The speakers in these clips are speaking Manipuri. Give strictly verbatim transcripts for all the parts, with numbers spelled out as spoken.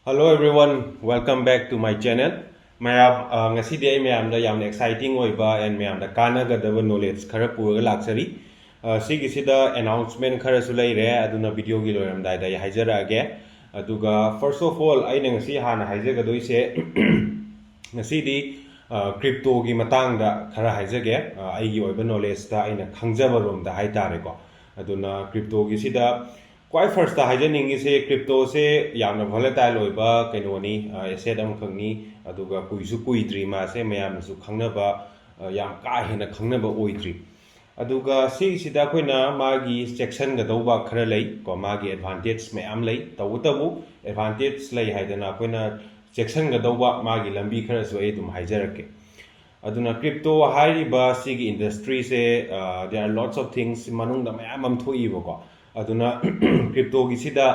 Hello everyone, welcome back to my channel. ꯃꯌꯥꯝ ꯑ, ꯉꯁꯤꯗꯤ ꯑꯩ ꯃꯌꯥꯝꯗ ꯌꯥꯝꯅ exciting ꯑꯣꯏꯕ and ꯃꯌꯥꯝꯗ ꯀꯥꯟꯅꯒꯗꯕ knowledge ꯈꯔ ꯄꯨꯔꯒ ꯂꯥꯛꯆꯔꯤ꯫ ꯑ, ꯁꯤꯒꯤꯁꯤꯗ announcement ꯈꯔꯁꯨ ꯂꯩꯔꯦ, ꯑꯗꯨꯅ videoꯒꯤ ꯂꯣꯏꯔꯝꯗꯥꯏꯗ ꯑꯩ ꯍꯥꯏꯖꯔꯛꯑꯒꯦ꯫ ꯑꯗꯨꯒ first of all, ꯑꯩꯅ ꯉꯁꯤ ꯍꯥꯟꯅ ꯍꯥꯏꯖꯒꯗꯣꯏꯁꯦ, ꯉꯁꯤꯗꯤ ꯑ, cryptoꯒꯤ ꯃꯇꯥꯡꯗ ꯈꯔ ꯍꯥꯏꯖꯒꯦ꯫ ꯑ, ꯑꯩꯒꯤ ꯑꯣꯏꯕ knowledgeꯇ ꯑꯩꯅ ꯈꯪꯖꯕ ꯔꯣꯝꯗ ꯍꯥꯏꯇꯥꯔꯦꯀꯣ꯫ ꯑꯗꯨꯅ cryptoꯒꯤꯁꯤꯗ ꯈ꯭ꯋꯥꯏ firstꯇ ꯍꯥꯏꯖꯅꯤꯡꯉꯤꯁꯦ, cryptoꯁꯦ ꯌꯥꯝꯅ volatile ꯑꯣꯏꯕ ꯀꯩꯅꯣꯅꯤ, ꯑ, asset ꯑꯃꯈꯛꯅꯤ꯫ ꯑꯗꯨꯒ ꯀꯨꯏꯁꯨ ꯀꯨꯏꯗ꯭ꯔꯤ, ꯃꯥꯁꯦ ꯃꯌꯥꯝꯅꯁꯨ ꯈꯪꯅꯕ, ꯑ, ꯌꯥꯝ ꯀꯥ ꯍꯦꯟꯅ ꯈꯪꯅꯕ ꯑꯣꯏꯗ꯭ꯔꯤ꯫ ꯑꯗꯨꯒ ꯁꯤꯁꯤꯗ ꯑꯩꯈꯣꯏꯅ ꯃꯥꯒꯤ ꯆꯦꯛꯁꯤꯟꯒꯗꯧꯕ ꯈꯔ ꯂꯩ ꯀꯣ, ꯃꯥꯒꯤ advantage ꯃꯌꯥꯝ ꯂꯩ꯫ ꯇꯧꯕꯇꯕꯨ advantage ꯂꯩ ꯍꯥꯏꯗꯅ ꯑꯩꯈꯣꯏꯅ ꯆꯦꯛꯁꯤꯟꯒꯗꯧꯕ ꯃꯥꯒꯤ ꯂꯝꯕꯤ ꯈꯔꯁꯨ ꯑꯩ ꯑꯗꯨꯝ ꯍꯥꯏꯖꯔꯛꯀꯦ꯫ ꯑꯗꯨꯅ crypto ꯍꯥꯏꯔꯤꯕ ꯁꯤꯒꯤ industryꯁꯦ, ꯑ, there are lots of things, ꯃꯅꯨꯡꯗ ꯃꯌꯥꯝ ꯑꯃ ꯊꯣꯛꯏꯕꯀꯣ꯫ ꯑꯗꯨꯅ cryptoꯒꯤꯁꯤꯗ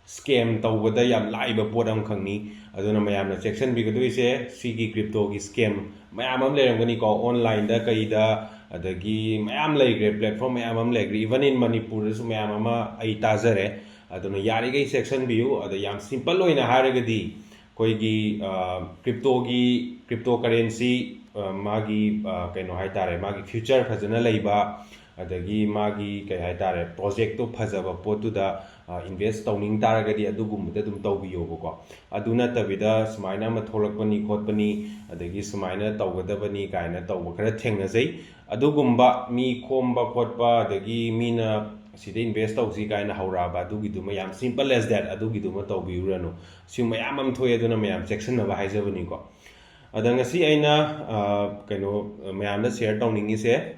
scam ꯇꯧꯕꯗ ꯌꯥꯝ ꯂꯥꯏꯕ ꯄꯣꯠ ꯑꯃꯈꯛꯅꯤ꯫ ꯑꯗꯨꯅ ꯃꯌꯥꯝꯅ ꯆꯦꯛꯁꯤꯟꯕꯤꯒꯗꯣꯏꯁꯦ, ꯁꯤꯒꯤ cryptoꯒꯤ scam ꯃꯌꯥꯝ ꯑꯃ ꯂꯩꯔꯝꯒꯅꯤꯀꯣ, onlineꯗ ꯀꯩꯗ, ꯑꯗꯒꯤ ꯃꯌꯥꯝ ꯂꯩꯈ꯭ꯔꯦ, platform ꯃꯌꯥꯝ ꯑꯃ ꯂꯩꯈ꯭ꯔꯦ, even in ꯃꯅꯤꯄꯨꯔꯗꯁꯨ ꯃꯌꯥꯝ ꯑꯃ ꯑꯩ ꯇꯥꯖꯔꯦ꯫ ꯑꯗꯨꯅ ꯌꯥꯔꯤꯈꯩ ꯆꯦꯛꯁꯤꯟꯕꯤꯌꯨ꯫ ꯑꯗ ꯌꯥꯝ simple ꯑꯣꯏꯅ ꯍꯥꯏꯔꯒꯗꯤ, ꯑꯩꯈꯣꯏꯒꯤ, ꯑ, cryptoꯒꯤ, cryptocurrency, ꯑ, ꯃꯥꯒꯤ, ꯑ, ꯀꯩꯅꯣ ꯍꯥꯏꯇꯥꯔꯦ, ꯃꯥꯒꯤ future ꯐꯖꯅ ꯂꯩꯕ, ꯑꯗꯒꯤ ꯃꯥꯒꯤ ꯀꯩ ꯍꯥꯏꯇꯥꯔꯦ, projectꯇꯣ ꯐꯖꯕ ꯄꯣꯠꯇꯨꯗ, ꯑ, invest ꯇꯧꯅꯤꯡ ꯇꯥꯔꯒꯗꯤ ꯑꯗꯨꯒꯨꯝꯕꯗ ꯑꯗꯨꯝ ꯇꯧꯕꯤꯌꯣꯕꯀꯣ꯫ ꯑꯗꯨ ꯅꯠꯇꯕꯤꯗ ꯁꯨꯃꯥꯏꯅ ꯑꯃ ꯊꯣꯛꯂꯛꯄꯅꯤ ꯈꯣꯠꯄꯅꯤ, ꯑꯗꯒꯤ ꯁꯨꯃꯥꯏꯅ ꯇꯧꯒꯗꯕꯅꯤ ꯀꯥꯏꯅ ꯇꯧꯕ ꯈꯔ ꯊꯦꯡꯅꯖꯩ꯫ ꯑꯗꯨꯒꯨꯝꯕ ꯃꯤ ꯈꯣꯝꯕ ꯈꯣꯠꯄ, ꯑꯗꯒꯤ ꯃꯤꯅ ꯁꯤꯗ invest ꯇꯧꯁꯤ ꯀꯥꯏꯅ ꯍꯧꯔꯛꯑꯕ, ꯑꯗꯨꯒꯤꯗꯨꯃ, ꯌꯥꯝ simple as that, ꯑꯗꯨꯒꯤꯗꯨꯃ ꯇꯧꯕꯤꯔꯨꯔꯅꯨ꯫ ꯁꯤ ꯃꯌꯥꯝ ꯑꯃ ꯊꯣꯛꯑꯦ, ꯑꯗꯨꯅ ꯃꯌꯥꯝ ꯆꯦꯛꯁꯤꯟꯅꯕ ꯍꯥꯏꯖꯕꯅꯤꯀꯣ꯫ ꯑꯗ ꯉꯁꯤ ꯑꯩꯅ, ꯑ, ꯀꯩꯅꯣ, ꯃꯌꯥꯝꯗ share ꯇꯧꯅꯤꯡꯉꯤꯁꯦ,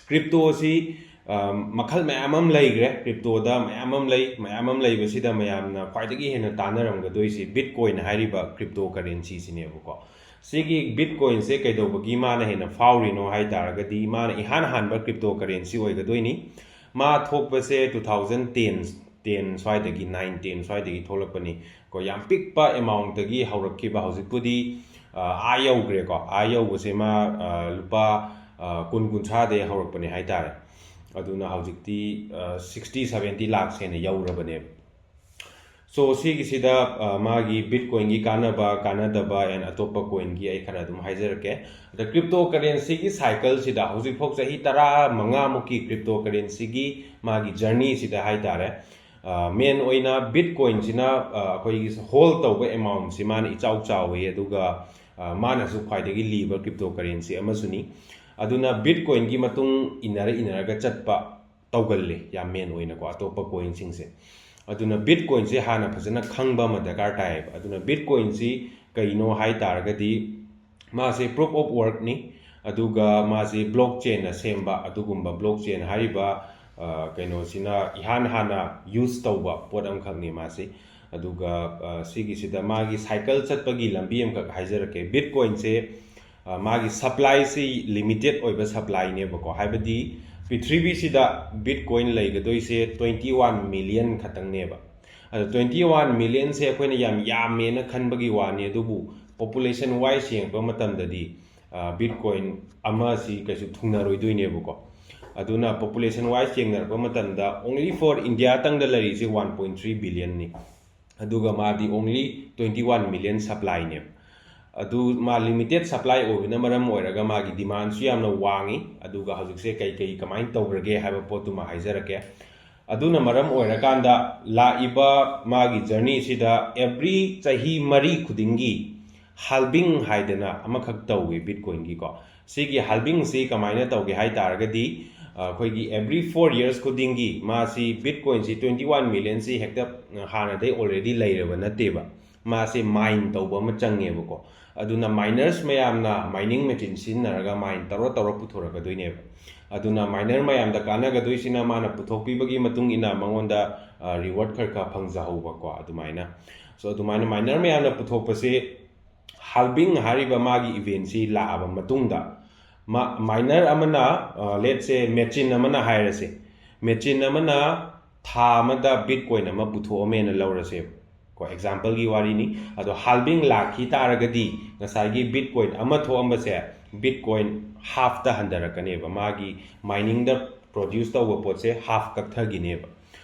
cryptoꯁꯤ, ꯑ, ꯃꯈꯜ ꯃꯌꯥꯝ ꯑꯃ ꯂꯩꯈ꯭ꯔꯦ꯫ Cryptoꯗ ꯃꯌꯥꯝ ꯑꯃ ꯂꯩ꯫ ꯃꯌꯥꯝ ꯑꯃ ꯂꯩꯕꯁꯤꯗ ꯃꯌꯥꯝꯅ ꯈ꯭ꯋꯥꯏꯗꯒꯤ ꯍꯦꯟꯅ ꯇꯥꯟꯅꯔꯝꯒꯗꯣꯏꯁꯤ Bitcoin ꯍꯥꯏꯔꯤꯕ cryptocurrencyꯁꯤꯅꯦꯕꯀꯣ꯫ ꯁꯤꯒꯤ Bitcoinꯁꯦ ꯀꯩꯗꯧꯕꯒꯤ ꯃꯥꯅ ꯍꯦꯟꯅ ꯐꯥꯎꯔꯤꯅꯣ ꯍꯥꯏ ꯇꯥꯔꯒꯗꯤ, ꯃꯥꯅ ꯏꯍꯥꯟ ꯍꯥꯟꯕ cryptocurrency ꯑꯣꯏꯒꯗꯣꯏꯅꯤ꯫ ꯃꯥ ꯊꯣꯛꯄꯁꯦ two thousand ten, ten ꯁ꯭ꯋꯥꯏꯗꯒꯤ, nine, ten ꯁ꯭ꯋꯥꯏꯗꯒꯤ ꯊꯣꯛꯂꯛꯄꯅꯤ ꯀꯣ꯫ ꯌꯥꯝ ꯄꯤꯛꯄ amountꯇꯒꯤ ꯍꯧꯔꯛꯈꯤꯕ, ꯍꯧꯖꯤꯛꯄꯨꯗꯤ, ꯑ, ꯑꯥ ꯌꯧꯈ꯭ꯔꯦꯀꯣ꯫ ꯑꯥ ꯌꯧꯕꯁꯦ ꯃꯥ, ꯑ, ꯂꯨꯄꯥ, ꯑ, ꯀꯨꯟ, ꯀꯨꯟꯊ꯭ꯔꯥꯗꯒꯤ ꯍꯧꯔꯛꯄꯅꯦ ꯍꯥꯏꯇꯥꯔꯦ꯫ ꯑꯗꯨꯅ ꯍꯧꯖꯤꯛꯇꯤ, ꯑ, sixty, seventy ꯂꯥꯛꯁ ꯍꯦꯟꯅ ꯌꯧꯔꯕꯅꯦꯕ꯫ So ꯁꯤꯒꯤꯁꯤꯗ ꯑ, ꯃꯥꯒꯤ ꯕꯤꯠꯀꯣꯏꯟꯒꯤ ꯀꯥꯟꯅꯕ ꯀꯥꯟꯅꯗꯕ ꯑꯦꯟ ꯑꯇꯣꯞꯄ ꯀꯣꯏꯟꯒꯤ ꯑꯩ ꯈꯔ ꯑꯗꯨꯝ ꯍꯥꯏꯖꯔꯛꯀꯦ꯫ ꯑꯗ ꯀ꯭ꯔꯤꯞꯇꯣ ꯀꯔꯦꯟꯁꯤꯒꯤ ꯁꯥꯏꯀꯜꯁꯤꯗ ꯍꯧꯖꯤꯛꯐꯥꯎ ꯆꯍꯤ ꯇꯔꯥꯃꯉꯥꯃꯨꯛꯀꯤ ꯀ꯭ꯔꯤꯞꯇꯣ ꯀꯔꯦꯟꯁꯤꯒꯤ ꯃꯥꯒꯤ ꯖꯔꯅꯤꯁꯤꯗ ꯍꯥꯏꯇꯥꯔꯦ, ꯃꯦꯟ ꯑꯣꯏꯅ ꯕꯤꯠꯀꯣꯏꯟꯁꯤꯅ ꯑ, ꯑꯩꯈꯣꯏꯒꯤ ꯍꯣꯜ ꯇꯧꯕ ꯑꯦꯃꯥꯎꯟꯁꯤ ꯃꯥꯅ ꯏꯆꯥꯎ ꯆꯥꯎꯋꯤ, ꯑꯗꯨꯒ ꯑ, ꯃꯥꯅꯁꯨ ꯈ꯭ꯋꯥꯏꯗꯒꯤ ꯂꯤꯕ ꯀ꯭ꯔꯤꯞꯇꯣ ꯀꯔꯦꯟꯁꯤ ꯑꯃꯁꯨꯅꯤ꯫ ꯑꯗꯨꯅ ꯕꯤꯠꯀꯣꯏꯟꯒꯤ ꯃꯇꯨꯡ ꯏꯟꯅꯔ ꯏꯟꯅꯔꯒ ꯆꯠꯄ ꯇꯧꯒꯜꯂꯤ ꯌꯥꯝ ꯃꯦꯟ ꯑꯣꯏꯅꯀꯣ ꯑꯇꯣꯞꯄ ꯀꯣꯏꯟꯁꯤꯡꯁꯦ꯫ ꯑꯗꯨꯅ ꯕꯤꯠꯀꯣꯏꯟꯁꯦ ꯍꯥꯟꯅ ꯐꯖꯅ ꯈꯪꯕ ꯑꯃ ꯗꯔꯀꯥꯔ ꯇꯥꯏꯌꯦꯕ꯫ ꯑꯗꯨꯅ ꯕꯤꯠꯀꯣꯏꯟꯁꯤ ꯀꯩꯅꯣ ꯍꯥꯏ ꯇꯥꯔꯒꯗꯤ ꯃꯥꯁꯦ proof of workꯅꯤ, ꯑꯗꯨꯒ ꯃꯥꯁꯦ ꯕ꯭ꯂꯣꯛ ꯆꯦꯟꯅ ꯁꯦꯝꯕ ꯑꯗꯨꯒꯨꯝꯕ ꯕ꯭ꯂꯣꯛ ꯆꯦꯟ ꯍꯥꯏꯔꯤꯕ ꯑ, ꯀꯩꯅꯣꯁꯤꯅ ꯏꯍꯥꯟ ꯍꯥꯟꯅ ꯌꯨꯁ ꯇꯧꯕ ꯄꯣꯠ ꯑꯃꯈꯛꯅꯤ ꯃꯥꯁꯤ꯫ ꯑꯗꯨꯒ ꯑ, ꯁꯤꯒꯤꯁꯤꯗ ꯃꯥꯒꯤ ꯁꯥꯏꯀꯜ ꯆꯠꯄꯒꯤ ꯂꯝꯕꯤ ꯑꯃꯈꯛ ꯍꯥꯏꯖꯔꯛꯀꯦ꯫ ꯕꯤꯠꯀꯣꯏꯟꯁꯦ ꯑ, ꯃꯥꯒꯤ ꯁꯄ꯭ꯂꯥꯏꯁꯤ ꯂꯤꯃꯤꯇꯦꯠ ꯑꯣꯏꯕ ꯁꯄ꯭ꯂꯥꯏꯅꯦꯕꯀꯣ, ꯍꯥꯏꯕꯗꯤ ꯄ꯭ꯔꯤꯊꯤꯕꯤꯁꯤꯗ ꯕꯤꯠꯀꯣꯏꯟ ꯂꯩꯒꯗꯣꯏꯁꯦ twenty one million ꯈꯛꯇꯪꯅꯦꯕ꯫ ꯑꯗꯣ twenty one millionꯁꯦ ꯑꯩꯈꯣꯏꯅ ꯌꯥꯝ ꯌꯥꯝꯃꯦꯅ ꯈꯟꯕꯒꯤ ꯋꯥꯅꯤ, ꯑꯗꯨꯕꯨ population wise ꯌꯦꯡꯉꯛꯄ ꯃꯇꯝꯗꯗꯤ ꯕꯤꯠꯀꯣꯏꯟ ꯑꯃꯁꯤ ꯀꯩꯁꯨ ꯊꯨꯡꯅꯔꯣꯏꯗꯣꯏꯅꯦꯕꯀꯣ꯫ ꯑꯗꯨꯅ population wise ꯌꯦꯡꯅꯔꯛꯄ ꯃꯇꯝꯗ only for Indiaꯇꯪꯗ ꯂꯩꯔꯤꯁꯦ one point three billionꯅꯤ, ꯑꯗꯨꯒ ꯃꯥꯗꯤ only twenty one million supplyꯅꯦꯕ꯫ ꯑꯗꯨ ꯃꯥ limited supply ꯑꯣꯏꯕꯅ ꯃꯔꯝ ꯑꯣꯏꯔꯒ ꯃꯥꯒꯤ demandꯁꯨ ꯌꯥꯝꯅ ꯋꯥꯡꯉꯤ꯫ ꯑꯗꯨꯒ ꯍꯧꯖꯤꯛꯁꯦ ꯀꯩ ꯀꯩ ꯀꯃꯥꯏꯅ ꯇꯧꯈ꯭ꯔꯒꯦ ꯍꯥꯏꯕ ꯄꯣꯠꯇꯨꯃ ꯍꯥꯏꯖꯔꯛꯀꯦ꯫ ꯑꯗꯨꯅ ꯃꯔꯝ ꯑꯣꯏꯔꯀꯥꯟꯗ ꯂꯥꯛꯏꯕ ꯃꯥꯒꯤ ꯖꯔꯅꯤꯁꯤꯗ every ꯆꯍꯤ ꯃꯔꯤ ꯈꯨꯗꯤꯡꯒꯤ halving ꯍꯥꯏꯗꯅ ꯑꯃꯈꯛ ꯇꯧꯏ ꯕꯤꯠꯀꯣꯏꯟꯒꯤꯀꯣ꯫ ꯁꯤꯒꯤ halvingꯁꯤ ꯀꯃꯥꯏꯅ ꯇꯧꯒꯦ ꯍꯥꯏ ꯇꯥꯔꯒꯗꯤ, ꯑ, ꯑꯩꯈꯣꯏꯒꯤ every four years ꯈꯨꯗꯤꯡꯒꯤ ꯃꯥꯁꯤ ꯕꯤꯠꯀꯣꯏꯟꯁꯤ twenty one millionꯁꯤ ꯍꯦꯛꯇ ꯍꯥꯟꯅꯗꯩ already ꯂꯩꯔꯕ ꯅꯠꯇꯦꯕ꯫ ꯃꯥꯁꯦ ꯃꯥꯏꯟ ꯇꯧꯕ ꯑꯃ ꯆꯪꯉꯦꯕꯀꯣ꯫ ꯑꯗꯨꯅ miners ꯃꯌꯥꯝꯅ mining machine ꯁꯤꯖꯤꯟꯅꯔꯒ ꯃꯥꯏꯟ ꯇꯧꯔ ꯇꯧꯔ ꯄꯨꯊꯣꯔꯛꯀꯗꯣꯏꯅꯦꯕ꯫ ꯑꯗꯨꯅ miner ꯃꯌꯥꯝꯗ ꯀꯥꯟꯅꯒꯗꯣꯏꯁꯤꯅ ꯃꯥꯅ ꯄꯨꯊꯣꯛꯄꯤꯕꯒꯤ ꯃꯇꯨꯡ ꯏꯟꯅ ꯃꯉꯣꯟꯗ ꯔꯤꯋꯥꯔꯗ ꯈꯔ ꯈꯔ ꯐꯪꯖꯍꯧꯕꯀꯣ꯫ ꯑꯗꯨꯃꯥꯏꯅ, so ꯑꯗꯨꯃꯥꯏꯅ miner ꯃꯌꯥꯝꯅ ꯄꯨꯊꯣꯛꯄꯁꯦ halving ꯍꯥꯏꯔꯤꯕ ꯃꯥꯒꯤ eventꯁꯤ ꯂꯥꯛꯑꯕ ꯃꯇꯨꯡꯗ ꯃꯥ, miner ꯑꯃꯅ, let's say machine ꯑꯃꯅ ꯍꯥꯏꯔꯁꯦ, machine ꯑꯃꯅ ꯊꯥ ꯑꯃꯗ ꯕꯤꯠꯀꯣꯏꯟ ꯑꯃ ꯄꯨꯊꯣꯛꯑꯝꯃꯦꯅ ꯂꯧꯔꯁꯦꯕ ꯀꯣ, exampleꯒꯤ ꯋꯥꯔꯤꯅꯤ꯫ ꯑꯗꯣ halving ꯂꯥꯛꯈꯤ ꯇꯥꯔꯒꯗꯤ ꯉꯁꯥꯏꯒꯤ ꯕꯤꯠꯀꯣꯏꯟ ꯑꯃ ꯊꯣꯛꯑꯝꯕꯁꯦ ꯕꯤꯠꯀꯣꯏꯟ halfꯇ ꯍꯟꯊꯔꯛꯀꯅꯦꯕ, ꯃꯥꯒꯤ miningꯗ produce ꯇꯧꯕ ꯄꯣꯠꯁꯦ half ꯀꯛꯊꯈꯤꯅꯦꯕ꯫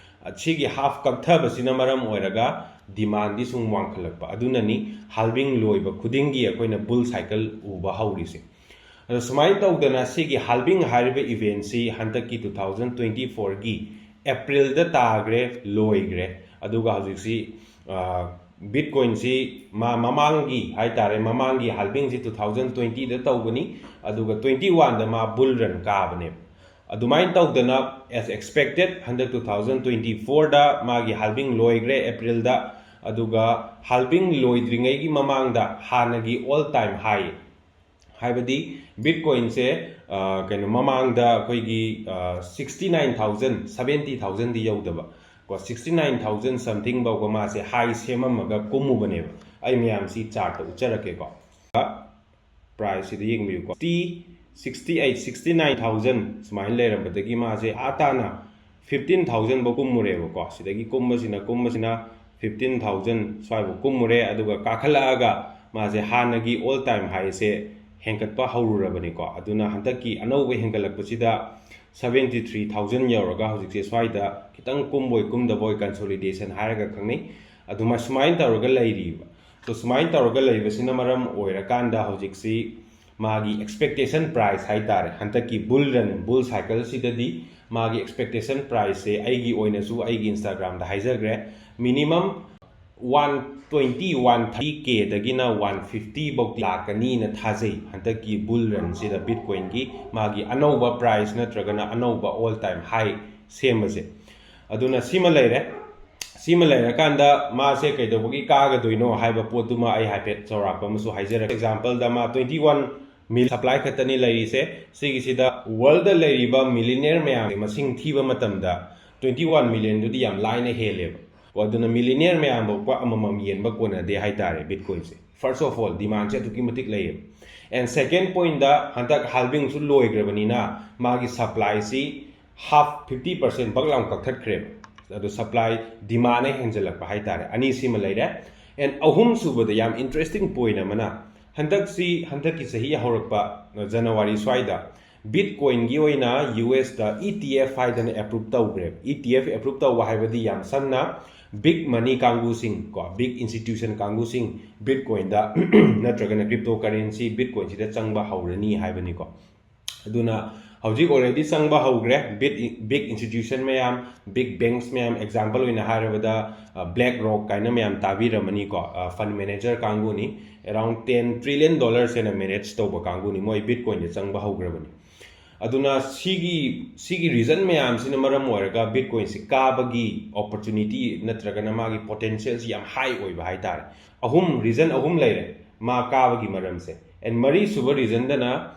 ꯁꯤꯒꯤ half ꯀꯛꯊꯕꯁꯤꯅ ꯃꯔꯝ ꯑꯣꯏꯔꯒ demandꯗꯤ ꯁꯨꯝ ꯋꯥꯡꯈꯠꯂꯛꯄ ꯑꯗꯨꯅꯅꯤ halving ꯂꯣꯏꯕ ꯈꯨꯗꯤꯡꯒꯤ ꯑꯩꯈꯣꯏꯅ bull cycle ꯎꯕ ꯍꯧꯔꯤꯁꯦ꯫ ꯑꯗꯣ ꯁꯨꯃꯥꯏꯅ ꯇꯧꯗꯅ ꯁꯤꯒꯤ halving ꯍꯥꯏꯔꯤꯕ eventꯁꯤ ꯍꯟꯗꯛꯀꯤ two thousand twenty fourꯒꯤ Aprilꯗ ꯇꯥꯈ꯭ꯔꯦ, ꯂꯣꯏꯈ꯭ꯔꯦ꯫ ꯑꯗꯨꯒ ꯍꯧꯖꯤꯛꯁꯤ Bitcoinꯁꯤ ꯃꯥ ꯃꯃꯥꯡꯒꯤ ꯍꯥꯏꯇꯥꯔꯦ, ꯃꯃꯥꯡꯒꯤ halvingꯁꯤ two thousand twentyꯗ ꯇꯧꯕꯅꯤ, ꯑꯗꯨꯒ twenty oneꯗ ꯃꯥ bull run ꯀꯥꯕꯅꯦꯕ꯫ ꯑꯗꯨꯃꯥꯏꯅ ꯇꯧꯗꯅ as expected ꯍꯟꯗꯛ two thousand twenty fourꯗ ꯃꯥꯒꯤ halving ꯂꯣꯏꯈ꯭ꯔꯦ Aprilꯗ꯫ ꯑꯗꯨꯒ halving ꯂꯣꯏꯗ꯭ꯔꯤꯉꯩꯒꯤ ꯃꯃꯥꯡꯗ ꯍꯥꯟꯅꯒꯤ all time high, ꯍꯥꯏꯕꯗꯤ Bitcoinꯁꯦ ꯀꯩꯅꯣ ꯃꯃꯥꯡꯗ ꯑꯩꯈꯣꯏꯒꯤ sixty nine thousand, seventy thousandꯗꯤ ꯌꯧꯗꯕ ꯀꯣ, sixty nine thousand something ꯐꯥꯎꯕ ꯃꯥꯁꯦ high ꯁꯦꯝꯃꯝꯃꯒ ꯀꯨꯝꯃꯨꯕꯅꯦꯕ꯫ ꯑꯩ ꯃꯌꯥꯝꯁꯤ chartꯇ ꯎꯠꯆꯔꯛꯀꯦꯀꯣ꯫ Priceꯁꯤꯗ ꯌꯦꯡꯕꯤꯌꯨꯀꯣ, sixty eight, sixty nine thousand ꯁꯨꯃꯥꯏꯅ ꯂꯩꯔꯝꯕꯗꯒꯤ ꯃꯥꯁꯦ ꯑꯥ ꯇꯥꯅ fifteen thousand ꯐꯥꯎ ꯀꯨꯝꯃꯨꯔꯦꯕꯀꯣ꯫ ꯁꯤꯗꯒꯤ ꯀꯨꯝꯕꯁꯤꯅ ꯀꯨꯝꯕꯁꯤꯅ fifteen thousand ꯁ꯭ꯋꯥꯏꯐꯥꯎ ꯀꯨꯝꯃꯨꯔꯦ꯫ ꯑꯗꯨꯒ ꯀꯥꯈꯠꯂꯛꯑꯒ ꯃꯥꯁꯦ ꯍꯥꯟꯅꯒꯤ all time highꯁꯦ ꯍꯦꯟꯒꯠꯄ ꯍꯧꯔꯨꯔꯕꯅꯤꯀꯣ꯫ ꯑꯗꯨꯅ ꯍꯟꯗꯛꯀꯤ ꯑꯅꯧꯕ ꯍꯦꯟꯒꯠꯂꯛꯄꯁꯤꯗ seventy three thousand ꯌꯧꯔꯒ ꯍꯧꯖꯤꯛꯁꯦ ꯁ꯭ꯋꯥꯏꯗ ꯈꯤꯇꯪ ꯀꯨꯝꯕꯣꯏ ꯀꯨꯝꯗꯕꯣꯏ consolidation ꯍꯥꯏꯔꯒ ꯈꯪꯅꯩ꯫ ꯑꯗꯨꯃꯥꯏ ꯁꯨꯃꯥꯏꯅ ꯇꯧꯔꯒ ꯂꯩꯔꯤꯕ꯫ So ꯁꯨꯃꯥꯏꯅ ꯇꯧꯔꯒ ꯂꯩꯕꯁꯤꯅ ꯃꯔꯝ ꯑꯣꯏꯔꯀꯥꯟꯗ ꯍꯧꯖꯤꯛꯁꯤ ꯃꯥꯒꯤ expectation price ꯍꯥꯏꯇꯥꯔꯦ, ꯍꯟꯗꯛꯀꯤ bull run, bull cycleꯁꯤꯗꯗꯤ ꯃꯥꯒꯤ expectation priceꯁꯦ ꯑꯩꯒꯤ ꯑꯣꯏꯅꯁꯨ ꯑꯩꯒꯤ Instagramꯗ ꯍꯥꯏꯖꯈ꯭ꯔꯦ, minimum one twenty, one thirty Kꯗꯒꯤꯅ one fifty ꯐꯥꯎꯗꯤ ꯂꯥꯛꯀꯅꯤꯅ ꯊꯥꯖꯩ꯫ ꯍꯟꯗꯛꯀꯤ bull runꯁꯤꯗ Bitcoinꯒꯤ ꯃꯥꯒꯤ ꯑꯅꯧꯕ price ꯅꯠꯇ꯭ꯔꯒꯅ ꯑꯅꯧꯕ all time high ꯁꯦꯝꯕꯁꯦ꯫ ꯑꯗꯨꯅ ꯁꯤꯃ ꯂꯩꯔꯦ꯫ ꯁꯤꯃ ꯂꯩꯔꯀꯥꯟꯗ ꯃꯥꯁꯦ ꯀꯩꯗꯧꯕꯒꯤ ꯀꯥꯒꯗꯣꯏꯅꯣ ꯍꯥꯏꯕ ꯄꯣꯠꯇꯨꯃ ꯑꯩ ꯍꯥꯏꯐꯦꯠ ꯆꯥꯎꯔꯥꯛꯄ ꯑꯃꯁꯨ ꯍꯥꯏꯖꯔꯛꯀꯦ꯫ Exampleꯗ ꯃꯥ twenty one million supply ꯈꯛꯇꯅꯤ ꯂꯩꯔꯤꯁꯦ꯫ ꯁꯤꯒꯤꯁꯤꯗ worldꯗ ꯂꯩꯔꯤꯕ millionaire ꯃꯌꯥꯝꯒꯤ ꯃꯁꯤꯡ ꯊꯤꯕ ꯃꯇꯝꯗ twenty one millionꯗꯨꯗꯤ ꯌꯥꯝ ꯂꯥꯏꯅ ꯍꯦꯜꯂꯦꯕ꯫ ꯑꯗꯨꯅ millionaire ꯃꯌꯥꯝꯐꯥꯎꯕ ꯑꯃꯃꯝ ꯌꯦꯟꯕ ꯀꯣꯟꯅꯗꯦ ꯍꯥꯏꯇꯥꯔꯦ Bitcoinꯁꯦ꯫ First of all, demandꯁꯦ ꯑꯗꯨꯛꯀꯤ ꯃꯇꯤꯛ ꯂꯩꯌꯦꯕ꯫ And second pointꯗ ꯍꯟꯗꯛ halvingꯁꯨ ꯂꯣꯏꯈ꯭ꯔꯕꯅꯤꯅ ꯃꯥꯒꯤ supplyꯁꯤ half, fifty percent ꯕꯛ ꯂꯥꯎ ꯀꯛꯊꯠꯈ꯭ꯔꯦꯕ꯫ ꯑꯗꯣ supply, demandꯅ ꯍꯦꯟꯖꯜꯂꯛꯄ ꯍꯥꯏꯇꯥꯔꯦ꯫ ꯑꯅꯤꯁꯤꯃ ꯂꯩꯔꯦ꯫ And ꯑꯍꯨꯝꯁꯨꯕꯗ ꯌꯥꯝ interesting point ꯑꯃꯅ, ꯍꯟꯗꯛꯁꯤ, ꯍꯟꯗꯛꯀꯤ ꯆꯍꯤ ꯍꯧꯔꯛꯄ January ꯁ꯭ꯋꯥꯏꯗ Bitcoinꯒꯤ ꯑꯣꯏꯅ ꯌꯨ ꯑꯦꯁꯇ ꯏ ꯇꯤ ꯑꯦꯐ ꯍꯥꯏꯗꯅ ꯑꯦꯄ꯭ꯔꯨꯞ ꯇꯧꯈ꯭ꯔꯦ꯫ ꯏ ꯇꯤ ꯑꯦꯐ ꯑꯦꯄ꯭ꯔꯨꯞ ꯇꯧꯕ ꯍꯥꯏꯕꯗꯤ ꯌꯥꯝ ꯁꯝꯅ big money ꯀꯥꯡꯕꯨꯁꯤꯡ ꯀꯣ, big institution ꯀꯥꯡꯕꯨꯁꯤꯡ ꯕꯤꯠꯀꯣꯏꯟꯗ ꯅꯠꯇ꯭ꯔꯒꯅ ꯀ꯭ꯔꯤꯞꯇꯣ ꯀꯔꯦꯟꯁꯤ ꯕꯤꯠꯀꯣꯏꯟꯁꯤꯗ ꯆꯪꯕ ꯍꯧꯔꯅꯤ ꯍꯥꯏꯕꯅꯤꯀꯣ꯫ ꯑꯗꯨꯅ ꯍꯧꯖꯤꯛ already ꯆꯪꯕ ꯍꯧꯈ꯭ꯔꯦ꯫ Big, big institution ꯃꯌꯥꯝ, big banks ꯃꯌꯥꯝ, example ꯑꯣꯏꯅ ꯍꯥꯏꯔꯕꯗ ꯕ꯭ꯂꯦꯛ ꯔꯣꯛ ꯀꯥꯏꯅ ꯃꯌꯥꯝ ꯇꯥꯕꯤꯔꯝꯃꯅꯤꯀꯣ, ꯐꯟ ꯃꯦꯅꯦꯖꯔ ꯀꯥꯡꯕꯨꯅꯤ꯫ Around ten trillion dollars ꯍꯦꯟꯅ ꯃꯦꯅꯦꯖ ꯇꯧꯕ ꯀꯥꯡꯕꯨꯅꯤ, ꯃꯣꯏ ꯕꯤꯠꯀꯣꯏꯟꯗ ꯆꯪꯕ ꯍꯧꯈ꯭ꯔꯕꯅꯤ꯫ ꯑꯗꯨꯅ ꯁꯤꯒꯤ ꯁꯤꯒꯤ ꯔꯤꯖꯟ ꯃꯌꯥꯝꯁꯤꯅ ꯃꯔꯝ ꯑꯣꯏꯔꯒ ꯕꯤꯠꯀꯣꯏꯟꯁꯤ ꯀꯥꯕꯒꯤ ꯑꯣꯄꯣꯔꯆꯨꯅꯤꯇꯤ ꯅꯠꯇ꯭ꯔꯒꯅ ꯃꯥꯒꯤ ꯄꯣꯇꯦꯟꯁꯤꯌꯦꯜꯁꯤ ꯌꯥꯝ ꯍꯥꯏ ꯑꯣꯏꯕ ꯍꯥꯏꯇꯥꯔꯦ꯫ ꯑꯍꯨꯝ, ꯔꯤꯖꯟ ꯑꯍꯨꯝ ꯂꯩꯔꯦ ꯃꯥ ꯀꯥꯕꯒꯤ ꯃꯔꯝꯁꯦ꯫ ꯑꯦꯟ ꯃꯔꯤꯁꯨꯕ ꯔꯤꯖꯟꯗꯅ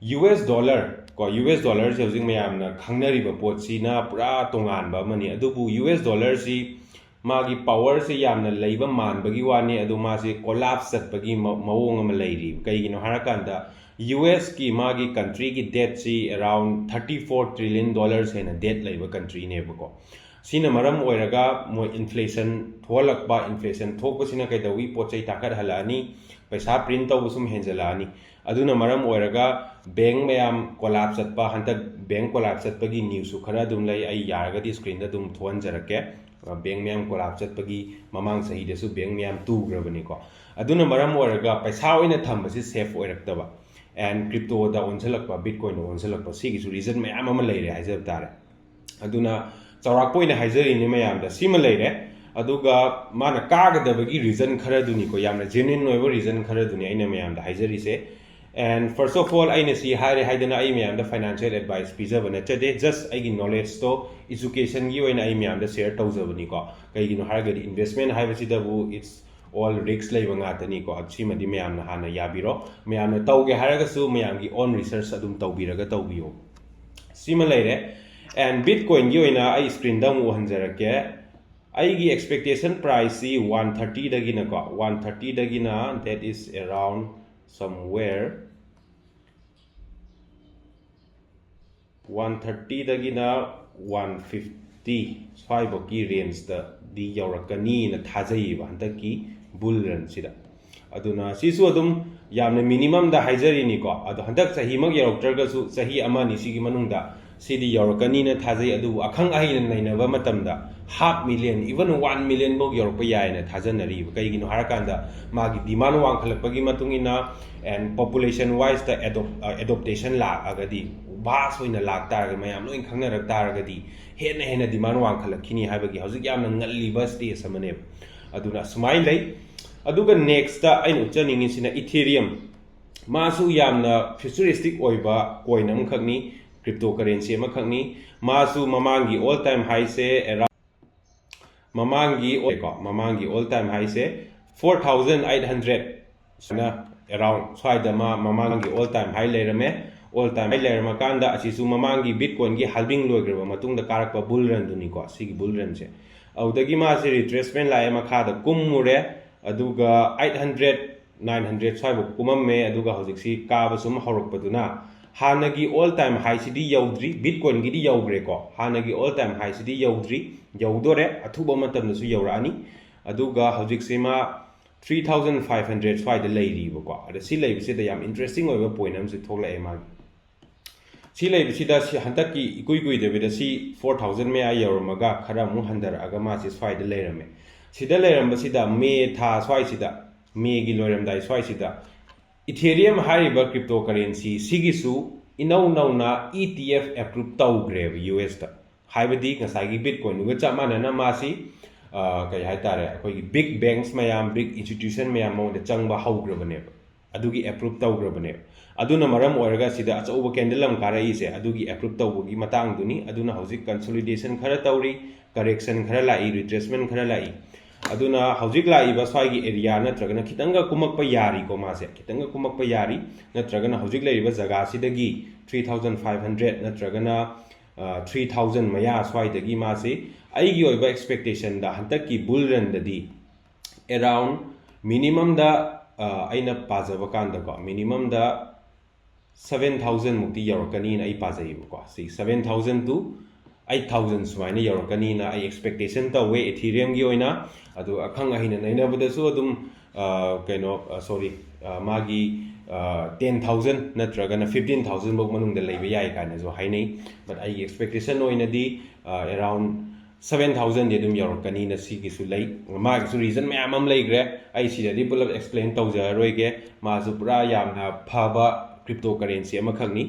ꯌꯨ ꯑꯦꯁ ꯗꯣꯂꯔ ꯀꯣ, ꯌꯨ ꯑꯦꯁ ꯗꯣꯂꯔꯁꯦ ꯍꯧꯖꯤꯛ ꯃꯌꯥꯝꯅ ꯈꯪꯅꯔꯤꯕ ꯄꯣꯠꯁꯤꯅ ꯄꯨꯔꯥ ꯇꯣꯉꯥꯟꯕ ꯑꯃꯅꯤ꯫ ꯑꯗꯨꯕꯨ ꯌꯨ ꯑꯦꯁ ꯗꯣꯂꯔꯁꯤ ꯃꯥꯒꯤ ꯄꯋꯔꯁꯦ ꯌꯥꯝꯅ ꯂꯩꯕ ꯃꯥꯟꯕꯒꯤ ꯋꯥꯅꯤ, ꯑꯗꯨ ꯃꯥꯁꯦ ꯀꯣꯂꯥꯞꯁ ꯆꯠꯄꯒꯤ ꯃ- ꯃꯑꯣꯡ ꯑꯃ ꯂꯩꯔꯤ꯫ ꯀꯩꯒꯤꯅꯣ ꯍꯥꯏꯔꯀꯥꯟꯗ ꯌꯨ ꯑꯦꯁꯀꯤ ꯃꯥꯒꯤ ꯀꯟꯇ꯭ꯔꯤꯒꯤ ꯗꯦꯠꯁꯤ around thirty four trillion dollars ꯍꯦꯟꯅ ꯗꯦꯠ ꯂꯩꯕ ꯀꯟꯇ꯭ꯔꯤꯅꯦꯕꯀꯣ꯫ ꯁꯤꯅ ꯃꯔꯝ ꯑꯣꯏꯔꯒ ꯃꯣꯏ ꯏꯟꯐ꯭ꯂꯦꯁꯟ ꯊꯣꯛꯍꯜꯂꯛꯄ, ꯏꯟꯐ꯭ꯂꯦꯁꯟ ꯊꯣꯛꯄꯁꯤꯅ ꯀꯩꯗꯧꯏ? ꯄꯣꯠ ꯆꯩ ꯇꯥꯡꯈꯠꯍꯜꯂꯛꯑꯅꯤ, ꯄꯩꯁꯥ ꯄ꯭ꯔꯤꯟ ꯇꯧꯕ ꯁꯨꯝ ꯍꯦꯟꯖꯜꯂꯛꯑꯅꯤ꯫ ꯑꯗꯨꯅ ꯃꯔꯝ ꯑꯣꯏꯔꯒ ꯕꯦꯡ ꯃꯌꯥꯝ ꯀꯣꯂꯥꯞꯁ ꯆꯠꯄ, ꯍꯟꯗꯛ ꯕꯦꯡ ꯀꯣꯂꯥꯞꯁ ꯆꯠꯄꯒꯤ ꯅ꯭ꯌꯨꯁꯁꯨ ꯈꯔ ꯑꯗꯨꯝ ꯂꯩ꯫ ꯑꯩ ꯌꯥꯔꯒꯗꯤ ꯁ꯭ꯀ꯭ꯔꯤꯟꯗ ꯑꯗꯨꯝ ꯊꯣꯛꯍꯟꯖꯔꯛꯀꯦ꯫ ꯕꯦꯡ ꯃꯌꯥꯝ ꯀꯣꯂꯥꯞꯁ ꯆꯠꯄꯒꯤ ꯃꯃꯥꯡ ꯆꯍꯤꯗꯁꯨ ꯕꯦꯡ ꯃꯌꯥꯝ ꯇꯨꯈ꯭ꯔꯕꯅꯤꯀꯣ꯫ ꯑꯗꯨꯅ ꯃꯔꯝ ꯑꯣꯏꯔꯒ ꯄꯩꯁꯥ ꯑꯣꯏꯅ ꯊꯝꯕꯁꯤ ꯁꯦꯐ ꯑꯣꯏꯔꯛꯇꯕ, ꯑꯦꯟ ꯀ꯭ꯔꯤꯞꯇꯣꯗ ꯑꯣꯟꯁꯤꯜꯂꯛꯄ, ꯕꯤꯠꯀꯣꯏꯟꯗ ꯑꯣꯟꯁꯤꯜꯂꯛꯄ, ꯁꯤꯒꯤꯁꯨ ꯔꯤꯖꯟ ꯃꯌꯥꯝ ꯑꯃ ꯂꯩꯔꯦ ꯍꯥꯏꯖꯕ ꯇꯥꯔꯦ꯫ ꯑꯗꯨꯅ ꯆꯥꯎꯔꯥꯛꯄ ꯑꯣꯏꯅ ꯍꯥꯏꯖꯔꯤꯅꯤ ꯃꯌꯥꯝꯗ, ꯁꯤꯃ ꯂꯩꯔꯦ꯫ ꯑꯗꯨꯒ ꯃꯥꯅ ꯀꯥꯒꯗꯕꯒꯤ ꯔꯤꯖꯟ ꯈꯔꯗꯨꯅꯤꯀꯣ, ꯌꯥꯝꯅ ꯖꯦꯅ꯭ꯌꯨꯟ ꯑꯣꯏꯕ ꯔꯤꯖꯟ ꯈꯔꯗꯨꯅꯤ ꯑꯩꯅ ꯃꯌꯥꯝꯗ ꯍꯥꯏꯖꯔꯤꯁꯦ꯫ ꯑꯦꯟ ꯐꯥꯔꯁ ꯑꯣꯐ ꯑꯣꯜ, ꯑꯩꯅ ꯁꯤ ꯍꯥꯏꯔꯦ ꯍꯥꯏꯗꯅ ꯑꯩ ꯃꯌꯥꯝꯗ ꯐꯥꯏꯅꯥꯟꯁꯤꯌꯦꯜ ꯑꯦꯗꯚꯥꯏꯁ ꯄꯤꯖꯕ ꯅꯠꯆꯗꯦ, ꯖꯁ ꯑꯩꯒꯤ ꯅꯣꯂꯦꯖꯇꯣ, ꯏꯖꯨꯀꯦꯁꯟꯒꯤ ꯑꯣꯏꯅ ꯑꯩ ꯃꯌꯥꯝꯗ ꯁꯤꯌꯔ ꯇꯧꯖꯕꯅꯤꯀꯣ꯫ ꯀꯩꯒꯤꯅꯣ ꯍꯥꯏꯔꯒꯗꯤ ꯏꯟꯚꯦꯁꯃꯦꯟ ꯍꯥꯏꯕꯁꯤꯗꯕꯨ it's all risk ꯂꯩꯕ ꯉꯥꯛꯇꯅꯤꯀꯣ꯫ ꯁꯤꯃꯗꯤ ꯃꯌꯥꯝꯅ ꯍꯥꯟꯅ ꯌꯥꯕꯤꯔꯣ꯫ ꯃꯌꯥꯝꯅ ꯇꯧꯒꯦ ꯍꯥꯏꯔꯒꯁꯨ ꯃꯌꯥꯝꯒꯤ ꯑꯣꯟ ꯔꯤꯁꯔꯁ ꯑꯗꯨꯝ ꯇꯧꯕꯤꯔꯒ ꯇꯧꯕꯤꯌꯣ꯫ ꯁꯤꯃ ꯂꯩꯔꯦ꯫ ꯑꯦꯟ ꯕꯤꯠꯀꯣꯏꯟꯒꯤ ꯑꯣꯏꯅ ꯑꯩ ꯁ꯭ꯀ꯭ꯔꯤꯟꯗ ꯑꯃꯨꯛ ꯎꯍꯟꯖꯔꯛꯀꯦ꯫ ꯑꯩꯒꯤ ꯑꯦꯛꯁꯄꯦꯛꯇꯦꯁꯟ ꯄ꯭ꯔꯥꯏꯁꯁꯤ ꯋꯥꯟ ꯊꯥꯔꯇꯤꯗꯒꯤꯅꯀꯣ, ꯋꯥꯟ ꯊꯥꯔꯇꯤꯗꯒꯤꯅ, that is around somewhere, one ꯊꯥꯔꯇꯤꯗꯒꯤꯅ ꯋꯥꯟ ꯐꯤꯐꯇꯤ ꯁ꯭ꯋꯥꯏꯐꯧꯀꯤ ꯔꯦꯟꯖꯇꯗꯤ ꯌꯧꯔꯛꯀꯅꯤꯅ ꯊꯥꯖꯩꯌꯦꯕ ꯍꯟꯗꯛꯀꯤ ꯕꯨꯜ ꯔꯟꯁꯤꯗ꯫ ꯑꯗꯨꯅ ꯁꯤꯁꯨ ꯑꯗꯨꯝ ꯌꯥꯝꯅ ꯃꯤꯅꯤꯃꯝꯗ ꯍꯥꯏꯖꯔꯤꯅꯤꯀꯣ꯫ ꯑꯗꯣ ꯍꯟꯗꯛ ꯆꯍꯤꯃꯛ ꯌꯧꯔꯛꯇ꯭ꯔꯒꯁꯨ ꯆꯍꯤ ꯑꯃ ꯑꯅꯤ ꯁꯤꯒꯤ ꯃꯅꯨꯡꯗ ꯁꯤꯗꯤ ꯌꯧꯔꯛꯀꯅꯤꯅ ꯊꯥꯖꯩ꯫ ꯑꯗꯨꯕꯨ ꯑꯈꯪ ꯑꯍꯩꯅ ꯅꯩꯅꯕ ꯃꯇꯝꯗ half million, even one million ꯐꯥꯎ ꯌꯧꯔꯛꯄ ꯌꯥꯏꯅ ꯊꯥꯖꯅꯔꯤꯕ꯫ ꯀꯩꯒꯤꯅꯣ ꯍꯥꯏꯔꯀꯥꯟꯗ ꯃꯥꯒꯤ demand ꯋꯥꯡꯈꯠꯂꯛꯄꯒꯤ ꯃꯇꯨꯡ ꯏꯟꯅ and population wise ꯇ adopt- ꯑ, adaptation ꯂꯥꯛꯑꯒꯗꯤ, vast ꯑꯣꯏꯅ ꯂꯥꯛ ꯇꯥꯔꯒꯗꯤ, ꯃꯌꯥꯝ ꯂꯣꯏ ꯈꯪꯅꯔꯛ ꯇꯥꯔꯒꯗꯤ ꯍꯦꯟꯅ ꯍꯦꯟꯅ demand ꯋꯥꯡꯈꯠꯂꯛꯈꯤꯅꯤ ꯍꯥꯏꯕꯒꯤ ꯍꯧꯖꯤꯛ ꯌꯥꯝꯅ ꯉꯜꯂꯤꯕ stage ꯑꯃꯅꯦꯕ꯫ ꯑꯗꯨꯅ ꯁꯨꯃꯥꯏꯅ ꯂꯩ꯫ ꯑꯗꯨꯒ next ꯑꯩꯅ ꯎꯠꯆꯅꯤꯡꯉꯤꯁꯤꯅ Ethereum꯫ ꯃꯥꯁꯨ ꯌꯥꯝꯅ futuristic ꯑꯣꯏꯕ coin ꯑꯃꯈꯛꯅꯤ, cryptocurrency ꯑꯃꯈꯛꯅꯤ꯫ ꯃꯥꯁꯨ ꯃꯃꯥꯡꯒꯤ all time high ꯁꯦ around, ꯃꯃꯥꯡꯒꯤ ꯀꯣ ꯃꯃꯥꯡꯒꯤ all time high ꯁꯦ four thousand eight hundred ꯁꯨꯃꯥꯏꯅ around ꯁ꯭ꯋꯥꯏꯗ ꯃꯥ ꯃꯃꯥꯡꯒꯤ all time high ꯂꯩꯔꯝꯃꯦ꯫ All time high ꯂꯩꯔꯝꯃꯀꯥꯟꯗ ꯑꯁꯤꯁꯨ ꯃꯃꯥꯡꯒꯤ Bitcoin ꯒꯤ halving ꯂꯣꯏꯈ꯭ꯔꯕ ꯃꯇꯨꯡꯗ ꯀꯥꯔꯛꯄ bull run ꯗꯨꯅꯤꯀꯣ꯫ ꯁꯤꯒꯤ bull run ꯁꯦ ꯑꯗꯨꯗꯒꯤ ꯃꯥꯁꯦ retracement ꯂꯥꯛꯑꯦ, ꯃꯈꯥꯗ ꯀꯨꯝꯃꯨꯔꯦ꯫ ꯑꯗꯨꯒ eight hundred, nine hundred ꯁ꯭ꯋꯥꯏꯐꯥꯎ ꯀꯨꯝꯃꯝꯃꯦ꯫ ꯑꯗꯨꯒ ꯍꯧꯖꯤꯛꯁꯤ ꯀꯥꯕ ꯁꯨꯝ ꯍꯧꯔꯛꯄꯗꯨꯅ ꯍꯥꯟꯅꯒꯤ all time high ꯁꯤꯗꯤ ꯌꯧꯗ꯭ꯔꯤ, Bitcoin ꯒꯤꯗꯤ ꯌꯧꯈ꯭ꯔꯦꯀꯣ꯫ ꯍꯥꯟꯅꯒꯤ all time high ꯁꯤꯗꯤ ꯌꯧꯗ꯭ꯔꯤ, ꯌꯧꯗꯣꯔꯦ, ꯑꯊꯨꯕ ꯃꯇꯝꯗꯁꯨ ꯌꯧꯔꯛꯑꯅꯤ꯫ ꯑꯗꯨꯒ ꯍꯧꯖꯤꯛꯁꯤ ꯃꯥ three thousand five hundred ꯁ꯭ꯋꯥꯏꯗ ꯂꯩꯔꯤꯕꯀꯣ꯫ ꯑꯗ ꯁꯤ ꯂꯩꯕꯁꯤꯗ ꯌꯥꯝ interesting ꯑꯣꯏꯕ point ꯑꯃꯁꯨ ꯊꯣꯛꯂꯛꯑꯦ ꯃꯥꯒꯤ꯫ ꯁꯤ ꯂꯩꯕꯁꯤꯗ ꯁꯤ ꯍꯟꯗꯛꯀꯤ ꯏꯀꯨꯏ ꯀꯨꯏꯗꯕꯤꯗ ꯁꯤ four thousand ꯃꯌꯥ ꯌꯧꯔꯝꯃꯒ ꯈꯔ ꯑꯃꯨꯛ ꯍꯟꯊꯔꯛꯑꯒ ꯃꯥꯁꯤ ꯁ꯭ꯋꯥꯏꯗ ꯂꯩꯔꯝꯃꯦ꯫ ꯁꯤꯗ ꯂꯩꯔꯝꯕꯁꯤꯗ May ꯊꯥ ꯁ꯭ꯋꯥꯏꯁꯤꯗ, May ꯒꯤ ꯂꯣꯏꯔꯝꯗꯥꯏ ꯁ꯭ꯋꯥꯏꯁꯤꯗ Ethereum ꯍꯥꯏꯔꯤꯕ cryptocurrency ꯁꯤꯒꯤꯁꯨ ꯏꯅꯧ ꯅꯧꯅ E T F approve ꯇꯧꯈ꯭ꯔꯦꯕ U S ꯇ꯫ ꯍꯥꯏꯕꯗꯤ ꯉꯁꯥꯏꯒꯤ Bitcoin ꯗꯨꯒ ꯆꯞ ꯃꯥꯟꯅꯅ ꯃꯥꯁꯤ, ꯑ, ꯀꯩ ꯍꯥꯏꯇꯥꯔꯦ, ꯑꯩꯈꯣꯏꯒꯤ big banks ꯃꯌꯥꯝ, big institution ꯃꯌꯥꯝ ꯃꯉꯣꯟꯗ ꯆꯪꯕ ꯍꯧꯈ꯭ꯔꯕꯅꯦꯕ꯫ ꯑꯗꯨꯒꯤ approve ꯇꯧꯈ꯭ꯔꯕꯅꯦꯕ꯫ ꯑꯗꯨꯅ ꯃꯔꯝ ꯑꯣꯏꯔꯒ ꯁꯤꯗ ꯑꯆꯧꯕ candle ꯑꯃ ꯀꯥꯔꯛꯏꯁꯦ ꯑꯗꯨꯒꯤ approve ꯇꯧꯕꯒꯤ ꯃꯇꯥꯡꯗꯨꯅꯤ꯫ ꯑꯗꯨꯅ ꯍꯧꯖꯤꯛ consolidation ꯈꯔ ꯇꯧꯔꯤ, correction ꯈꯔ ꯂꯥꯛꯏ, retracement ꯈꯔ ꯂꯥꯛꯏ꯫ ꯑꯗꯨꯅ ꯍꯧꯖꯤꯛ ꯂꯥꯛꯏꯕ ꯁ꯭ꯋꯥꯏꯒꯤ area ꯅꯠꯇ꯭ꯔꯒꯅ ꯈꯤꯇꯪꯒ ꯀꯨꯝꯃꯛꯄ ꯌꯥꯔꯤꯀꯣ, ꯃꯥꯁꯦ ꯈꯤꯇꯪꯒ ꯀꯨꯝꯃꯛꯄ ꯌꯥꯔꯤ, ꯅꯠꯇ꯭ꯔꯒꯅ ꯍꯧꯖꯤꯛ ꯂꯩꯔꯤꯕ ꯖꯒꯥꯁꯤꯗꯒꯤ three thousand five hundred ꯅꯠꯇ꯭ꯔꯒꯅ, ꯑ, three thousand ꯃꯌꯥ ꯁ꯭ꯋꯥꯏꯗꯒꯤ ꯃꯥꯁꯤ ꯑꯩꯒꯤ ꯑꯣꯏꯕ expectation ꯗ ꯍꯟꯗꯛꯀꯤ bull run ꯗꯗꯤ around minimum ꯗ, ꯑ, ꯑꯩꯅ ꯄꯥꯖꯕ ꯀꯥꯟꯗꯀꯣ, minimum ꯗ seven thousand ꯃꯨꯛꯇꯤ ꯌꯧꯔꯛꯀꯅꯤꯅ ꯑꯩ ꯄꯥꯖꯩꯌꯦꯕꯀꯣ꯫ ꯁꯤ seven thousand to eight thousand ꯁꯨꯃꯥꯏꯅ ꯌꯧꯔꯛꯀꯅꯤꯅ ꯑꯩ expectation ꯇꯧꯋꯦ Ethereumꯒꯤ ꯑꯣꯏꯅ꯫ ꯑꯗꯨ ꯑꯈꯪ ꯑꯍꯩꯅ ꯅꯩꯅꯕꯗꯁꯨ ꯑꯗꯨꯝ, ꯑ, ꯀꯩꯅꯣ, sorry, ꯃꯥꯒꯤ ten thousand ꯅꯠꯇ꯭ꯔꯒꯅ fifteen thousand ꯐꯥꯎ ꯃꯅꯨꯡꯗ ꯂꯩꯕ ꯌꯥꯏ ꯀꯥꯏꯅꯁꯨ ꯍꯥꯏꯅꯩ꯫ But ꯑꯩꯒꯤ expectation ꯑꯣꯏꯅꯗꯤ, ꯑ, around seven thousandꯗꯤ ꯑꯗꯨꯝ ꯌꯧꯔꯛꯀꯅꯤꯅ ꯁꯤꯒꯤꯁꯨ ꯂꯩ꯫ ꯃꯥꯒꯤꯁꯨ reason ꯃꯌꯥꯝ ꯑꯃ ꯂꯩꯈ꯭ꯔꯦ, ꯑꯩ ꯁꯤꯗꯗꯤ ꯄꯨꯂꯞ explain ꯇꯧꯖꯔꯔꯣꯏꯒꯦ꯫ ꯃꯥꯁꯨ ꯄꯨꯔꯥ ꯌꯥꯝꯅ ꯐꯕ crypto currency ꯑꯃꯈꯛꯅꯤ꯫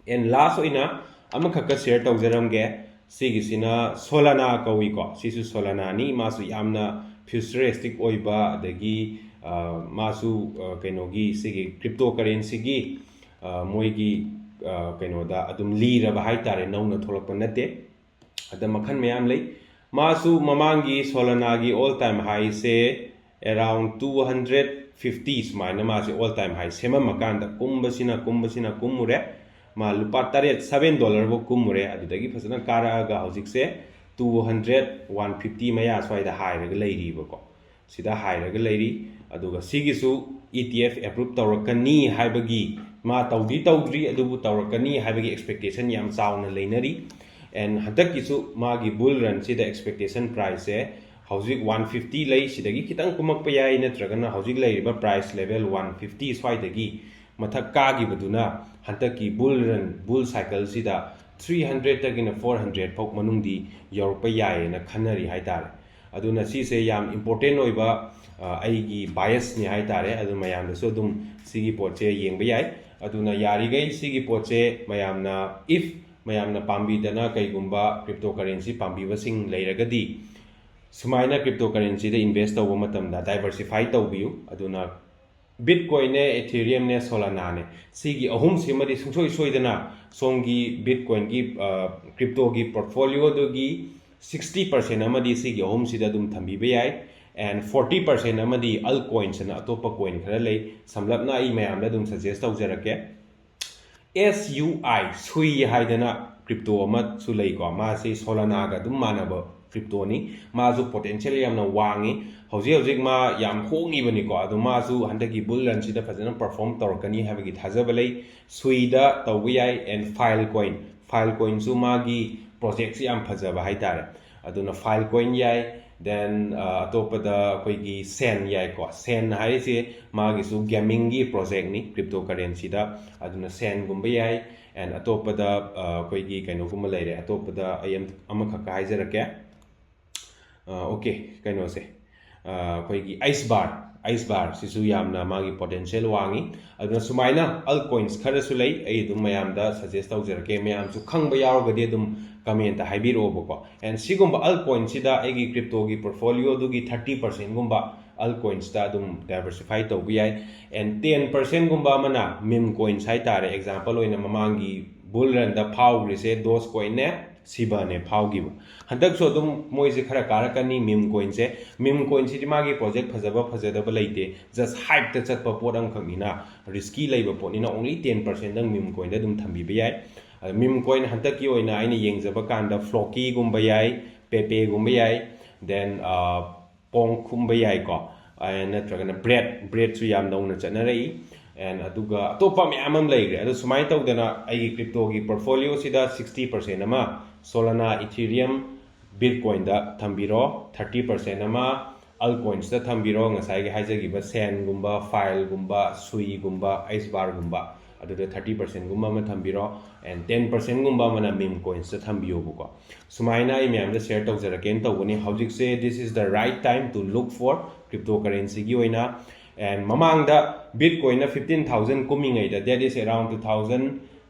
And last ꯑꯣꯏꯅ ꯑꯃꯈꯛꯀ share ꯇꯧꯖꯔꯝꯒꯦ꯫ ꯁꯤꯒꯤꯁꯤꯅ Solana ꯀꯧꯏꯀꯣ, ꯁꯤꯁꯨ Solanaꯅꯤ꯫ ꯃꯥꯁꯨ ꯌꯥꯝꯅ futuristic ꯑꯣꯏꯕ, ꯑꯗꯒꯤ, ꯑ, ꯃꯥꯁꯨ, ꯑ, ꯀꯩꯅꯣꯒꯤ, ꯁꯤꯒꯤ crypto currencyꯒꯤ, ꯑ, ꯃꯣꯏꯒꯤ, ꯑ, ꯀꯩꯅꯣꯗ ꯑꯗꯨꯝ ꯂꯤꯔꯕ ꯍꯥꯏꯇꯥꯔꯦ, ꯅꯧꯅ ꯊꯣꯛꯂꯛꯄ ꯅꯠꯇꯦ꯫ ꯑꯗ ꯃꯈꯜ ꯃꯌꯥꯝ ꯂꯩ꯫ ꯃꯥꯁꯨ ꯃꯃꯥꯡꯒꯤ Solanaꯒꯤ all time highꯁꯦ around two hundred fifty ꯁꯨꯃꯥꯏꯅ ꯃꯥꯁꯦ all time high ꯁꯦꯝꯃꯝꯃꯀꯥꯟꯗ ꯀꯨꯝꯕꯁꯤꯅ, ꯀꯨꯝꯕꯁꯤꯅ ꯀꯨꯝꯃꯨꯔꯦ꯫ ꯃꯥ ꯂꯨꯄꯥ ꯇꯔꯦꯠ, seven dollar ꯐꯥꯎ ꯀꯨꯝꯃꯨꯔꯦ꯫ ꯑꯗꯨꯗꯒꯤ ꯐꯖꯅ ꯀꯥꯔꯛꯑꯒ ꯍꯧꯖꯤꯛꯁꯦ two hundred, one fifty ꯃꯌꯥ ꯁ꯭ꯋꯥꯏꯗ ꯍꯥꯏꯔꯒ ꯂꯩꯔꯤꯕꯀꯣ꯫ ꯁꯤꯗ ꯍꯥꯏꯔꯒ ꯂꯩꯔꯤ꯫ ꯑꯗꯨꯒ ꯁꯤꯒꯤꯁꯨ E T F approve ꯇꯧꯔꯛꯀꯅꯤ ꯍꯥꯏꯕꯒꯤ, ꯃꯥ ꯇꯧꯗꯤ ꯇꯧꯗ꯭ꯔꯤ, ꯑꯗꯨꯕꯨ ꯇꯧꯔꯛꯀꯅꯤ ꯍꯥꯏꯕꯒꯤ expectation ꯌꯥꯝ ꯆꯥꯎꯅ ꯂꯩꯅꯔꯤ꯫ And ꯍꯟꯗꯛꯀꯤꯁꯨ ꯃꯥꯒꯤ bull runꯁꯤꯗ expectation priceꯁꯦ ꯍꯧꯖꯤꯛ one fifty ꯂꯩ, ꯁꯤꯗꯒꯤ ꯈꯤꯇꯪ ꯀꯨꯝꯃꯛꯄ ꯌꯥꯏ, ꯅꯠꯇ꯭ꯔꯒꯅ ꯍꯧꯖꯤꯛ ꯂꯩꯔꯤꯕ price level one fifty ꯁ꯭ꯋꯥꯏꯗꯒꯤ ꯃꯊꯛ ꯀꯥꯈꯤꯕꯗꯨꯅ ꯍꯟꯗꯛꯀꯤ bull run, bull cycleꯁꯤꯗ three hundredꯇꯒꯤꯅ four hundred ꯐꯥꯎ ꯃꯅꯨꯡꯗꯤ ꯌꯧꯔꯛꯄ ꯌꯥꯏꯌꯦꯅ ꯈꯟꯅꯔꯤ ꯍꯥꯏꯇꯥꯔꯦ꯫ ꯑꯗꯨꯅ ꯁꯤꯁꯦ ꯌꯥꯝ important ꯑꯣꯏꯕ, ꯑ, ꯑꯩꯒꯤ biasꯅꯤ ꯍꯥꯏꯇꯥꯔꯦ꯫ ꯑꯗꯨ ꯃꯌꯥꯝꯗꯁꯨ ꯑꯗꯨꯝ ꯁꯤꯒꯤ ꯄꯣꯠꯁꯦ ꯌꯦꯡꯕ ꯌꯥꯏ꯫ ꯑꯗꯨꯅ ꯌꯥꯔꯤꯈꯩ ꯁꯤꯒꯤ ꯄꯣꯠꯁꯦ ꯃꯌꯥꯝꯅ, if ꯃꯌꯥꯝꯅ ꯄꯥꯝꯕꯤꯗꯅ ꯀꯩꯒꯨꯝꯕ crypto currency ꯄꯥꯝꯕꯤꯕꯁꯤꯡ ꯂꯩꯔꯒꯗꯤ, ꯁꯨꯃꯥꯏꯅ crypto currencyꯗ invest ꯇꯧꯕ ꯃꯇꯝꯗ diversify ꯇꯧꯕꯤꯌꯨ꯫ ꯑꯗꯨꯅ Bitcoinꯅꯦ, Ethereumꯅꯦ, Solanaꯅꯦ, ꯁꯤꯒꯤ ꯑꯍꯨꯝꯁꯤꯃꯗꯤ ꯁꯨꯡꯁꯣꯏ ꯁꯣꯏꯗꯅ ꯁꯣꯝꯒꯤ Bitcoinꯒꯤ, ꯑ, cryptoꯒꯤ portfolioꯗꯨꯒꯤ sixty percent ꯑꯃꯗꯤ ꯁꯤꯒꯤ ꯑꯍꯨꯝꯁꯤꯗ ꯑꯗꯨꯝ ꯊꯝꯕꯤꯕ ꯌꯥꯏ꯫ And forty percent ꯑꯃꯗꯤ altcoins ꯑꯅ ꯑꯇꯣꯞꯄ coin ꯈꯔ ꯂꯩ, ꯁꯝꯂꯞꯅ ꯑꯩ ꯃꯌꯥꯝꯗ ꯑꯗꯨꯝ suggest ꯇꯧꯖꯔꯛꯀꯦ꯫ S U I, ꯁꯨꯏ ꯍꯥꯏꯗꯅ crypto ꯑꯃꯁꯨ ꯂꯩꯀꯣ, ꯃꯥꯁꯤ Solanaꯒ ꯑꯗꯨꯝ ꯃꯥꯟꯅꯕ cryptoꯅꯤ꯫ ꯃꯥꯁꯨ potential ꯌꯥꯝꯅ ꯋꯥꯡꯉꯤ꯫ ꯍꯧꯖꯤꯛ ꯍꯧꯖꯤꯛ ꯃꯥ ꯌꯥꯝ ꯍꯣꯡꯉꯤꯕꯅꯤꯀꯣ, ꯑꯗꯣ ꯃꯥꯁꯨ ꯍꯟꯗꯛꯀꯤ bull runꯁꯤꯗ ꯐꯖꯅ perform ꯇꯧꯔꯛꯀꯅꯤ ꯍꯥꯏꯕꯒꯤ ꯊꯥꯖꯕ ꯂꯩ꯫ ꯁꯨꯏꯗ ꯇꯧꯕ ꯌꯥꯏ꯫ And Filecoin, Filecoinꯁꯨ ꯃꯥꯒꯤ ꯄ꯭ꯔꯣꯖꯦꯛꯁꯤ ꯌꯥꯝ ꯐꯖꯕ ꯍꯥꯏꯇꯥꯔꯦ꯫ ꯑꯗꯨꯅ Filecoin ꯌꯥꯏ, then ꯑꯇꯣꯞꯄꯗ ꯑꯩꯈꯣꯏꯒꯤ Sen ꯌꯥꯏꯀꯣ꯫ Sen ꯍꯥꯏꯔꯤꯁꯦ ꯃꯥꯒꯤꯁꯨ ꯒꯦꯃꯤꯡꯒꯤ ꯄ꯭ꯔꯣꯖꯦꯛꯅꯤ, ꯀ꯭ꯔꯤꯞꯇꯣ ꯀꯔꯦꯟꯁꯤꯗ꯫ ꯑꯗꯨꯅ Senꯒꯨꯝꯕ ꯌꯥꯏ꯫ And ꯑꯇꯣꯞꯄꯗ ꯑꯩꯈꯣꯏꯒꯤ ꯀꯩꯅꯣꯒꯨꯝꯕ ꯂꯩꯔꯦ, ꯑꯇꯣꯞꯄꯗ ꯑꯩ ꯑꯃꯈꯛꯀ ꯍꯥꯏꯖꯔꯛꯀꯦ꯫ ꯑꯣꯀꯦ, ꯀꯩꯅꯣꯁꯦ, ꯑꯩꯈꯣꯏꯒꯤ Ice Bar, Ice Bar ꯁꯤꯁꯨ ꯌꯥꯝꯅ ꯃꯥꯒꯤ ꯄꯣꯇꯦꯟꯁꯤꯌꯦꯜ ꯋꯥꯡꯉꯤ꯫ ꯑꯗꯨꯅ ꯁꯨꯃꯥꯏꯅ ꯑꯜ ꯀꯣꯏꯟꯁ ꯈꯔꯁꯨ ꯂꯩ, ꯑꯩ ꯑꯗꯨꯝ ꯃꯌꯥꯝꯗ ꯁꯖꯦꯁ ꯇꯧꯖꯔꯛꯀꯦ꯫ ꯃꯌꯥꯝꯁꯨ ꯈꯪꯕ ꯌꯥꯎꯔꯒꯗꯤ ꯑꯗꯨꯝ ꯀꯃꯦꯟꯇ ꯍꯥꯏꯕꯤꯔꯛꯑꯣꯕꯀꯣ꯫ And ꯁꯤꯒꯨꯝꯕ ꯑꯜ ꯀꯣꯏꯟꯁꯤꯗ ꯑꯩꯒꯤ ꯀ꯭ꯔꯤꯞꯇꯣꯒꯤ ꯄꯣꯔꯠꯐꯣꯂꯤꯑꯣꯗꯨꯒꯤ ꯊꯥꯔꯇꯤ ꯄꯔꯁꯦꯟꯒꯨꯝꯕ ꯑꯜ ꯀꯣꯏꯟꯁꯇ ꯑꯗꯨꯝ ꯗꯥꯏꯕꯔꯁꯤꯐꯥꯏ ꯇꯧꯕ ꯌꯥꯏ꯫ And ten percent ꯒꯨꯝꯕ ꯑꯃꯅ ꯃꯤꯝ ꯀꯣꯏꯟꯁ ꯍꯥꯏꯇꯥꯔꯦ꯫ ꯑꯦꯛꯖꯥꯝꯄꯜ ꯑꯣꯏꯅ ꯃꯃꯥꯡꯒꯤ ꯕꯨꯜ ꯔꯟꯗ ꯐꯥꯎꯈ꯭ꯔꯤꯁꯦ ꯗꯣꯖ ꯀꯣꯏꯟꯅꯦ, ꯁꯤꯕꯥꯅꯦ ꯐꯥꯎꯈꯤꯕ꯫ ꯍꯟꯗꯛꯁꯨ ꯑꯗꯨꯝ ꯃꯣꯏꯁꯦ ꯈꯔ ꯀꯥꯔꯛꯀꯅꯤ, ꯃꯤꯝ ꯀꯣꯏꯟꯁꯦ꯫ ꯃꯤꯝ ꯀꯣꯏꯟꯁꯤꯗꯤ ꯃꯥꯒꯤ ꯄ꯭ꯔꯣꯖꯦꯛ ꯐꯖꯕ ꯐꯖꯗꯕ ꯂꯩꯇꯦ, ꯖꯁ ꯍꯥꯏꯞꯇ ꯆꯠꯄ ꯄꯣꯠ ꯑꯃꯈꯛꯅꯤꯅ, ꯔꯤꯁꯀꯤ ꯂꯩꯕ ꯄꯣꯠꯅꯤꯅ, only ten percent ꯗꯪ ꯃꯤꯝ ꯀꯣꯏꯟꯗ ꯑꯗꯨꯝ ꯊꯝꯕꯤꯕ ꯌꯥꯏ꯫ ꯑꯗ ꯃꯤꯝ ꯀꯣꯏꯟ ꯍꯟꯗꯛꯀꯤ ꯑꯣꯏꯅ ꯑꯩꯅ ꯌꯦꯡꯖꯕ ꯀꯥꯟꯗ ꯐ꯭ꯂꯣꯀꯤꯒꯨꯝꯕ ꯌꯥꯏ, ꯄꯦꯄꯦꯒꯨꯝꯕ ꯌꯥꯏ, then ꯄꯣꯡ ꯈꯨꯝꯕ ꯌꯥꯏꯀꯣ꯫ ꯑ, ꯅꯠꯇ꯭ꯔꯒꯅ ꯕ꯭ꯔꯦꯗ, ꯕ꯭ꯔꯦꯗꯁꯨ ꯌꯥꯝ ꯅꯧꯅ ꯆꯠꯅꯔꯛꯏ꯫ And ꯑꯗꯨꯒ ꯑꯇꯣꯞꯄ ꯃꯌꯥꯝ ꯑꯃ ꯂꯩꯈ꯭ꯔꯦ꯫ ꯑꯗꯣ ꯁꯨꯃꯥꯏꯅ ꯇꯧꯗꯅ ꯑꯩꯒꯤ ꯀ꯭ꯔꯤꯞꯇꯣꯒꯤ ꯄꯣꯔꯠꯐꯣꯂꯤꯑꯣꯁꯤꯗ sixty percent ꯑꯃ Solana, Ethereum, Bitcoinꯗ ꯊꯝꯕꯤꯔꯣ, thirty percent ꯑꯃ ꯑꯜ ꯀꯣꯏꯟꯁꯇ ꯊꯝꯕꯤꯔꯣ, ꯉꯁꯥꯏꯒꯤ ꯍꯥꯏꯖꯈꯤꯕ Senꯒꯨꯝꯕ, Fileꯒꯨꯝꯕ, ꯁꯨꯏꯒꯨꯝꯕ, Ice Barꯒꯨꯝꯕ, ꯑꯗꯨꯗ thirty percent ꯒꯨꯝꯕ ꯑꯃ ꯊꯝꯕꯤꯔꯣ, and ten percent ꯒꯨꯝꯕ ꯑꯃꯅ ꯃꯤꯝ ꯀꯣꯏꯟꯁꯇ ꯊꯝꯕꯤꯌꯣꯕꯀꯣ꯫ ꯁꯨꯃꯥꯏꯅ ꯑꯩ ꯃꯌꯥꯝꯗ ꯁꯤꯌꯔ ꯇꯧꯖꯔꯛꯀꯦꯅ ꯇꯧꯕꯅꯤ꯫ ꯍꯧꯖꯤꯛꯁꯦ this is the right time to look for cryptocurrencyꯒꯤ ꯑꯣꯏꯅ꯫ And ꯃꯃꯥꯡꯗ Bitcoinꯅ fifteen thousand ꯀꯨꯝꯃꯤꯉꯩꯗ, that is around two thousand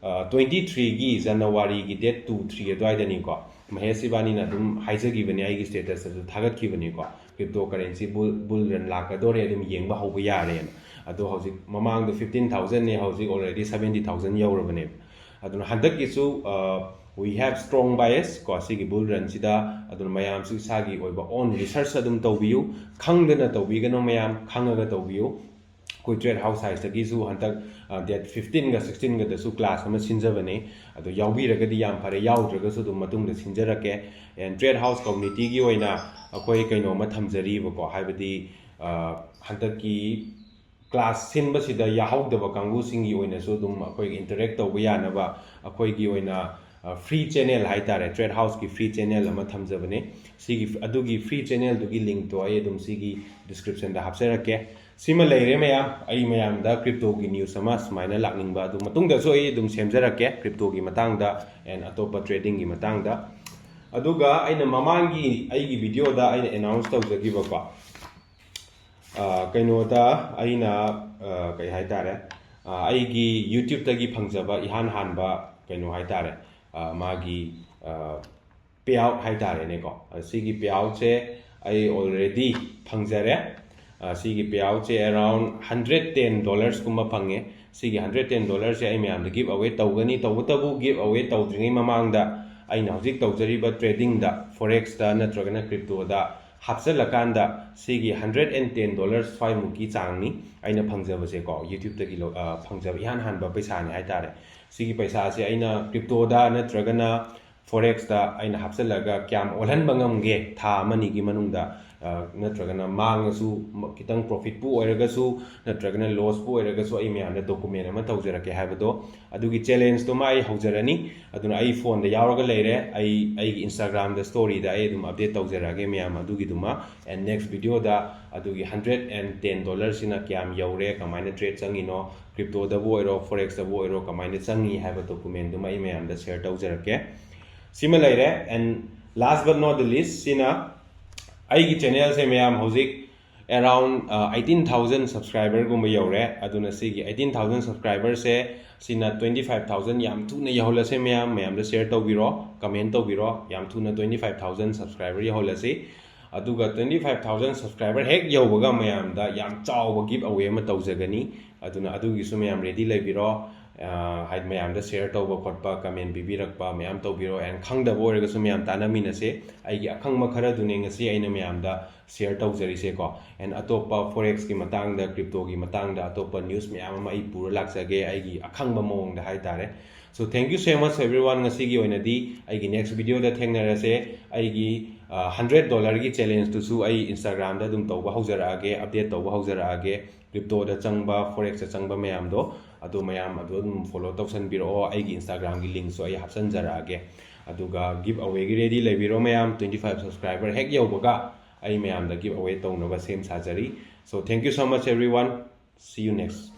twenty threeꯒꯤ Januaryꯒꯤ date two three ꯑꯗꯨꯋꯥꯏꯗꯅꯤꯀꯣ, Mahesh ꯏꯕꯥꯅꯤꯅ ꯑꯗꯨꯝ ꯍꯥꯏꯖꯈꯤꯕꯅꯤ, ꯑꯩꯒꯤ statusꯇꯁꯨ ꯊꯥꯒꯠꯈꯤꯕꯅꯤꯀꯣ, cryptocurrency bull, bull run ꯂꯥꯛꯀꯗꯣꯔꯦ, ꯑꯗꯨꯝ ꯌꯦꯡꯕ ꯍꯧꯕ ꯌꯥꯔꯦꯅ꯫ ꯑꯗꯣ ꯍꯧꯖꯤꯛ ꯃꯃꯥꯡꯗ fifteen thousandꯅꯦ, ꯍꯧꯖꯤꯛ already seventy thousand ꯌꯧꯔꯕꯅꯦꯕ꯫ ꯑꯗꯨꯅ ꯍꯟꯗꯛꯀꯤꯁꯨ, ꯑ, we have strong bias ꯀꯣ, ꯁꯤꯒꯤ bull runꯁꯤꯗ꯫ ꯑꯗꯨꯅ ꯃꯌꯥꯝꯁꯨ ꯏꯁꯥꯒꯤ ꯑꯣꯏꯕ own research ꯑꯗꯨꯝ ꯇꯧꯕꯤꯌꯨ, ꯈꯪꯗꯅ ꯇꯧꯕꯤꯒꯅꯨ ꯃꯌꯥꯝ, ꯈꯪꯉꯒ ꯇꯧꯕꯤꯌꯨ꯫ ꯑꯩꯈꯣꯏ Trade House Sizeꯇꯒꯤꯁꯨ ꯍꯟꯗꯛ, ꯑ, date fifteenꯒ sixteenꯒꯗꯁꯨ class ꯑꯃ ꯁꯤꯟꯖꯕꯅꯦ꯫ ꯑꯗꯣ ꯌꯥꯎꯕꯤꯔꯒꯗꯤ ꯌꯥꯝ ꯐꯔꯦ, ꯌꯥꯎꯗ꯭ꯔꯒꯁꯨ ꯑꯗꯨꯝ ꯃꯇꯨꯡꯗ ꯁꯤꯟꯖꯔꯛꯀꯦ꯫ And Trade House Communityꯒꯤ ꯑꯣꯏꯅ ꯑꯩꯈꯣꯏ ꯀꯩꯅꯣꯝꯃ ꯊꯝꯖꯔꯤꯕꯀꯣ, ꯍꯥꯏꯕꯗꯤ, ꯑ, ꯍꯟꯗꯛꯀꯤ class ꯁꯤꯟꯕꯁꯤꯗ ꯌꯥꯍꯧꯗꯕ ꯀꯥꯡꯕꯨꯁꯤꯡꯒꯤ ꯑꯣꯏꯅꯁꯨ ꯑꯗꯨꯝ ꯑꯩꯈꯣꯏ interact ꯇꯧꯕ ꯌꯥꯅꯕ ꯑꯩꯈꯣꯏꯒꯤ ꯑꯣꯏꯅ, ꯐ꯭ꯔꯤ ꯆꯦꯅꯦꯜ ꯍꯥꯏꯇꯥꯔꯦ, ꯇ꯭ꯔꯦꯠ ꯍꯥꯎꯁꯀꯤ ꯐ꯭ꯔꯤ ꯆꯦꯅꯦꯜ ꯑꯃ ꯊꯝꯖꯕꯅꯦ꯫ ꯁꯤꯒꯤ, ꯑꯗꯨꯒꯤ ꯐ꯭ꯔꯤ ꯆꯦꯅꯦꯜꯗꯨꯒꯤ ꯂꯤꯡꯛꯇꯣ ꯑꯩ ꯑꯗꯨꯝ ꯁꯤꯒꯤ ꯗꯤꯁꯀ꯭ꯔꯤꯞꯁꯟꯗ ꯍꯥꯞꯆꯔꯛꯀꯦ꯫ ꯁꯤꯃ ꯂꯩꯔꯦ ꯃꯌꯥꯝ꯫ ꯑꯩ ꯃꯌꯥꯝꯗ ꯀ꯭ꯔꯤꯞꯇꯣꯒꯤ ꯅ꯭ꯌꯨꯁ ꯑꯃ ꯁꯨꯃꯥꯏꯅ ꯂꯥꯛꯅꯤꯡꯕ ꯑꯗꯨ ꯃꯇꯨꯡꯗꯁꯨ ꯑꯩ ꯑꯗꯨꯝ ꯁꯦꯝꯖꯔꯛꯀꯦ, ꯀ꯭ꯔꯤꯞꯇꯣꯒꯤ ꯃꯇꯥꯡꯗ and ꯑꯇꯣꯞꯄ ꯇ꯭ꯔꯦꯗꯤꯡꯒꯤ ꯃꯇꯥꯡꯗ꯫ ꯑꯗꯨꯒ ꯑꯩꯅ ꯃꯃꯥꯡꯒꯤ ꯑꯩꯒꯤ ꯚꯤꯗꯤꯑꯣꯗ ꯑꯩꯅ ꯑꯦꯅꯥꯎꯟꯁ ꯇꯧꯖꯈꯤꯕꯀꯣ, ꯑ, ꯀꯩꯅꯣꯗ ꯑꯩꯅ, ꯑ, ꯀꯩ ꯍꯥꯏꯇꯥꯔꯦ, ꯑ, ꯑꯩꯒꯤ ꯌꯨꯇ꯭ꯌꯨꯕꯇꯒꯤ ꯐꯪꯖꯕ ꯏꯍꯥꯟ ꯍꯥꯟꯕ ꯀꯩꯅꯣ ꯍꯥꯏꯇꯥꯔꯦ, ꯑ, ꯃꯥꯒꯤ, ꯑ, ꯄꯦ ꯑꯥꯎꯠ ꯍꯥꯏꯇꯥꯔꯦꯅꯦꯀꯣ꯫ ꯑ, ꯁꯤꯒꯤ ꯄꯦ ꯑꯥꯎꯠꯁꯦ ꯑꯩ ꯑꯣꯜꯔꯦꯗꯤ ꯐꯪꯖꯔꯦ꯫ ꯑ, ꯁꯤꯒꯤ ꯄꯦ ꯑꯥꯎꯠꯁꯦ ꯑꯦꯔꯥꯎꯟ ꯍꯟꯗ꯭ꯔꯦꯠ ꯇꯦꯟ ꯗꯣꯂꯔꯁꯀꯨꯝꯕ ꯐꯪꯉꯦ꯫ ꯁꯤꯒꯤ ꯍꯟꯗ꯭ꯔꯦꯠ ꯇꯦꯟ ꯗꯣꯂꯔꯁꯦ ꯑꯩ ꯃꯌꯥꯝꯗ ꯒꯤꯐ ꯑꯋꯦ ꯇꯧꯒꯅꯤ꯫ ꯇꯧꯕꯇꯕꯨ ꯒꯤꯐ ꯑꯋꯦ ꯇꯧꯗ꯭ꯔꯤꯉꯩ ꯃꯃꯥꯡꯗ ꯑꯩꯅ ꯍꯧꯖꯤꯛ ꯇꯧꯖꯔꯤꯕ ꯇ꯭ꯔꯦꯗꯤꯡꯗ, ꯐꯣꯔꯦꯛꯁꯇ ꯅꯠꯇ꯭ꯔꯒꯅ ꯀ꯭ꯔꯤꯞꯇꯣꯗ ꯍꯥꯞꯆꯤꯜꯂꯀꯥꯟꯗ ꯁꯤꯒꯤ ꯍꯟꯗ꯭ꯔꯦꯠ ꯑꯦꯟ ꯇꯦꯟ ꯗꯣꯂꯔ ꯁ꯭ꯋꯥꯏꯃꯨꯛꯀꯤ ꯆꯥꯡꯅꯤ ꯑꯩꯅ ꯐꯪꯖꯕꯁꯦꯀꯣ, ꯌꯨꯇ꯭ꯌꯨꯕꯇꯒꯤ ꯂꯧ-, ꯑ, ꯐꯪꯖꯕ ꯏꯍꯥꯟ ꯍꯥꯟꯕ ꯄꯩꯁꯥꯅꯤ ꯍꯥꯏꯇꯥꯔꯦ꯫ ꯁꯤꯒꯤ ꯄꯩꯁꯥꯁꯦ ꯑꯩꯅ ꯀ꯭ꯔꯤꯞꯇꯣꯗ ꯅꯠꯇ꯭ꯔꯒꯅ ꯐꯣꯔꯦꯛꯁꯇ ꯑꯩꯅ ꯍꯥꯞꯆꯤꯜꯂꯒ ꯀꯌꯥꯝ ꯑꯣꯜꯍꯟꯕ ꯉꯝꯒꯦ ꯊꯥ ꯑꯃꯅꯤꯒꯤ ꯃꯅꯨꯡꯗ, ꯑ, ꯅꯠꯇ꯭ꯔꯒꯅ ꯃꯥꯡꯉꯁꯨ, ꯃ-, ꯈꯤꯇꯪ ꯄ꯭ꯔꯣꯐꯤꯠꯄꯨ ꯑꯣꯏꯔꯒꯁꯨ, ꯅꯠꯇ꯭ꯔꯒꯅ ꯂꯣꯁꯄꯨ ꯑꯣꯏꯔꯒꯁꯨ, ꯑꯩ ꯃꯌꯥꯝꯗ ꯗꯣꯀꯨꯃꯦꯟ ꯑꯃ ꯇꯧꯖꯔꯛꯀꯦ ꯍꯥꯏꯕꯗꯣ, ꯑꯗꯨꯒꯤ ꯆꯦꯂꯦꯟꯖꯇꯨꯃ ꯑꯩ ꯍꯧꯖꯔꯅꯤ꯫ ꯑꯗꯨꯅ ꯑꯩ ꯐꯣꯟꯗ ꯌꯥꯎꯔꯒ ꯂꯩꯔꯦ꯫ ꯑꯩ, ꯑꯩꯒꯤ ꯏꯟꯁꯇꯥꯒ꯭ꯔꯥꯝꯗ ꯁ꯭ꯇꯣꯔꯤꯗ ꯑꯩ ꯑꯗꯨꯝ ꯑꯞꯗꯦꯠ ꯇꯧꯖꯔꯛꯑꯒꯦ ꯃꯌꯥꯝ ꯑꯗꯨꯒꯤꯗꯨꯃ꯫ And next ꯚꯤꯗꯤꯑꯣꯗ ꯑꯗꯨꯒꯤ ꯍꯟꯗ꯭ꯔꯦꯠ ꯑꯦꯟ ꯇꯦꯟ ꯗꯣꯂꯔꯁꯤꯅ ꯀꯌꯥꯝ ꯌꯧꯔꯦ, ꯀꯃꯥꯏꯅ ꯇ꯭ꯔꯦꯠ ꯆꯪꯉꯤꯅꯣ, ꯀ꯭ꯔꯤꯞꯇꯣꯗꯕꯨ ꯑꯣꯏꯔꯣ, ꯐꯣꯔꯦꯛꯁꯇꯕꯨ ꯑꯣꯏꯔꯣ, ꯀꯃꯥꯏꯅ ꯆꯪꯉꯤ ꯍꯥꯏꯕ ꯗꯣꯀꯨꯃꯦꯟꯗꯨꯃ ꯑꯩ ꯃꯌꯥꯝꯗ ꯁꯤꯌꯔ ꯇꯧꯖꯔꯛꯀꯦ꯫ ꯁꯤꯃ ꯂꯩꯔꯦ꯫ And last but not the least, ꯁꯤꯅ ꯑꯩꯒꯤ ꯆꯦꯅꯦꯜꯁꯦ ꯃꯌꯥꯝ ꯍꯧꯖꯤꯛ around, ꯑ, eighteen thousand subscriberꯒꯨꯝꯕ ꯌꯧꯔꯦ꯫ ꯑꯗꯨꯅ ꯁꯤꯒꯤ eighteen thousand subscriberꯁꯦ, ꯁꯤꯅ twenty five thousand ꯌꯥꯝ ꯊꯨꯅ ꯌꯧꯍꯜꯂꯁꯦ ꯃꯌꯥꯝ, ꯃꯌꯥꯝꯗ ꯁꯤꯌꯔ ꯇꯧꯕꯤꯔꯣ, ꯀꯃꯦꯟ ꯇꯧꯕꯤꯔꯣ, ꯌꯥꯝ ꯊꯨꯅ twenty five thousand subscriber ꯌꯧꯍꯜꯂꯁꯤ꯫ ꯑꯗꯨꯒ twenty five thousand subscriber ꯍꯦꯛ ꯌꯧꯕꯒ ꯃꯌꯥꯝꯗ ꯌꯥꯝ ꯆꯥꯎꯕ ꯒꯤꯐ ꯑꯋꯦ ꯑꯃ ꯇꯧꯖꯒꯅꯤ꯫ ꯑꯗꯨꯅ ꯑꯗꯨꯒꯤꯁꯨ ꯃꯌꯥꯝ ꯔꯦꯗꯤ ꯂꯩꯕꯤꯔꯣ꯫ ꯑ, ꯍꯥꯏꯗꯤ ꯃꯌꯥꯝꯗ ꯁꯤꯌꯔ ꯇꯧꯕ ꯈꯣꯠꯄ, ꯀꯃꯦꯟ ꯄꯤꯕꯤꯔꯛꯄ ꯃꯌꯥꯝ ꯇꯧꯕꯤꯔꯣ꯫ And ꯈꯪꯗꯕ ꯑꯣꯏꯔꯒꯁꯨ ꯃꯌꯥꯝ ꯇꯥꯟꯅꯃꯤꯟꯅꯁꯦ꯫ ꯑꯩꯒꯤ ꯑꯈꯪꯕ ꯈꯔꯗꯨꯅꯦ ꯉꯁꯤ ꯑꯩꯅ ꯃꯌꯥꯝꯗ ꯁꯤꯌꯔ ꯇꯧꯖꯔꯤꯁꯦꯀꯣ꯫ And ꯑꯇꯣꯞꯄ ꯐꯣꯔꯦꯛꯁꯀꯤ ꯃꯇꯥꯡꯗ, ꯀ꯭ꯔꯤꯞꯇꯣꯒꯤ ꯃꯇꯥꯡꯗ ꯑꯇꯣꯞꯄ ꯅ꯭ꯌꯨꯁ ꯃꯌꯥꯝ ꯑꯃ ꯑꯩ ꯄꯨꯔ ꯂꯥꯛꯆꯒꯦ, ꯑꯩꯒꯤ ꯑꯈꯪꯕ ꯃꯑꯣꯡꯗ ꯍꯥꯏꯇꯥꯔꯦ꯫ So thank you so much everyone꯫ ꯉꯁꯤꯒꯤ ꯑꯣꯏꯅꯗꯤ ꯑꯩꯒꯤ ꯅꯦꯛꯁ ꯚꯤꯗꯤꯑꯣꯗ ꯊꯦꯡꯅꯔꯁꯦ꯫ ꯑꯩꯒꯤ, ꯑ, ꯍꯟꯗ꯭ꯔꯦꯠ ꯗꯣꯂꯔꯒꯤ ꯆꯦꯂꯦꯟꯖꯇꯨꯁꯨ ꯑꯩ ꯏꯟꯁꯇꯥꯒ꯭ꯔꯥꯝꯗ ꯑꯗꯨꯝ ꯇꯧꯕ ꯍꯧꯖꯔꯛꯑꯒꯦ, ꯑꯞꯗꯦꯠ ꯇꯧꯕ ꯍꯧꯖꯔꯛꯑꯒꯦ꯫ ꯀ꯭ꯔꯤꯞꯇꯣꯗ ꯆꯪꯕ, ꯐꯣꯔꯦꯛꯁꯇ ꯆꯪꯕ ꯃꯌꯥꯝꯗꯣ꯫ ꯑꯗꯣ ꯃꯌꯥꯝ ꯑꯗꯨ ꯑꯗꯨꯝ ꯐꯣꯂꯣ ꯇꯧꯁꯟꯕꯤꯔꯛꯑꯣ꯫ ꯑꯩꯒꯤ ꯏꯟꯁꯇꯥꯒ꯭ꯔꯥꯝꯒꯤ ꯂꯤꯡꯁꯨ ꯑꯩ ꯍꯥꯞꯆꯤꯟꯖꯔꯛꯑꯒꯦ꯫ ꯑꯗꯨꯒ ꯒꯤꯞ ꯑꯋꯦꯒꯤ ꯔꯦꯗꯤ ꯂꯩꯕꯤꯔꯣ ꯃꯌꯥꯝ꯫ Twenty five subscriber ꯍꯦꯛ ꯌꯧꯕꯒ ꯑꯩ ꯃꯌꯥꯝꯗ ꯒꯤꯞ ꯑꯋꯦ ꯇꯧꯅꯕ ꯁꯦꯝ ꯁꯥꯖꯔꯤ꯫ So thank you so much everyone. See you next.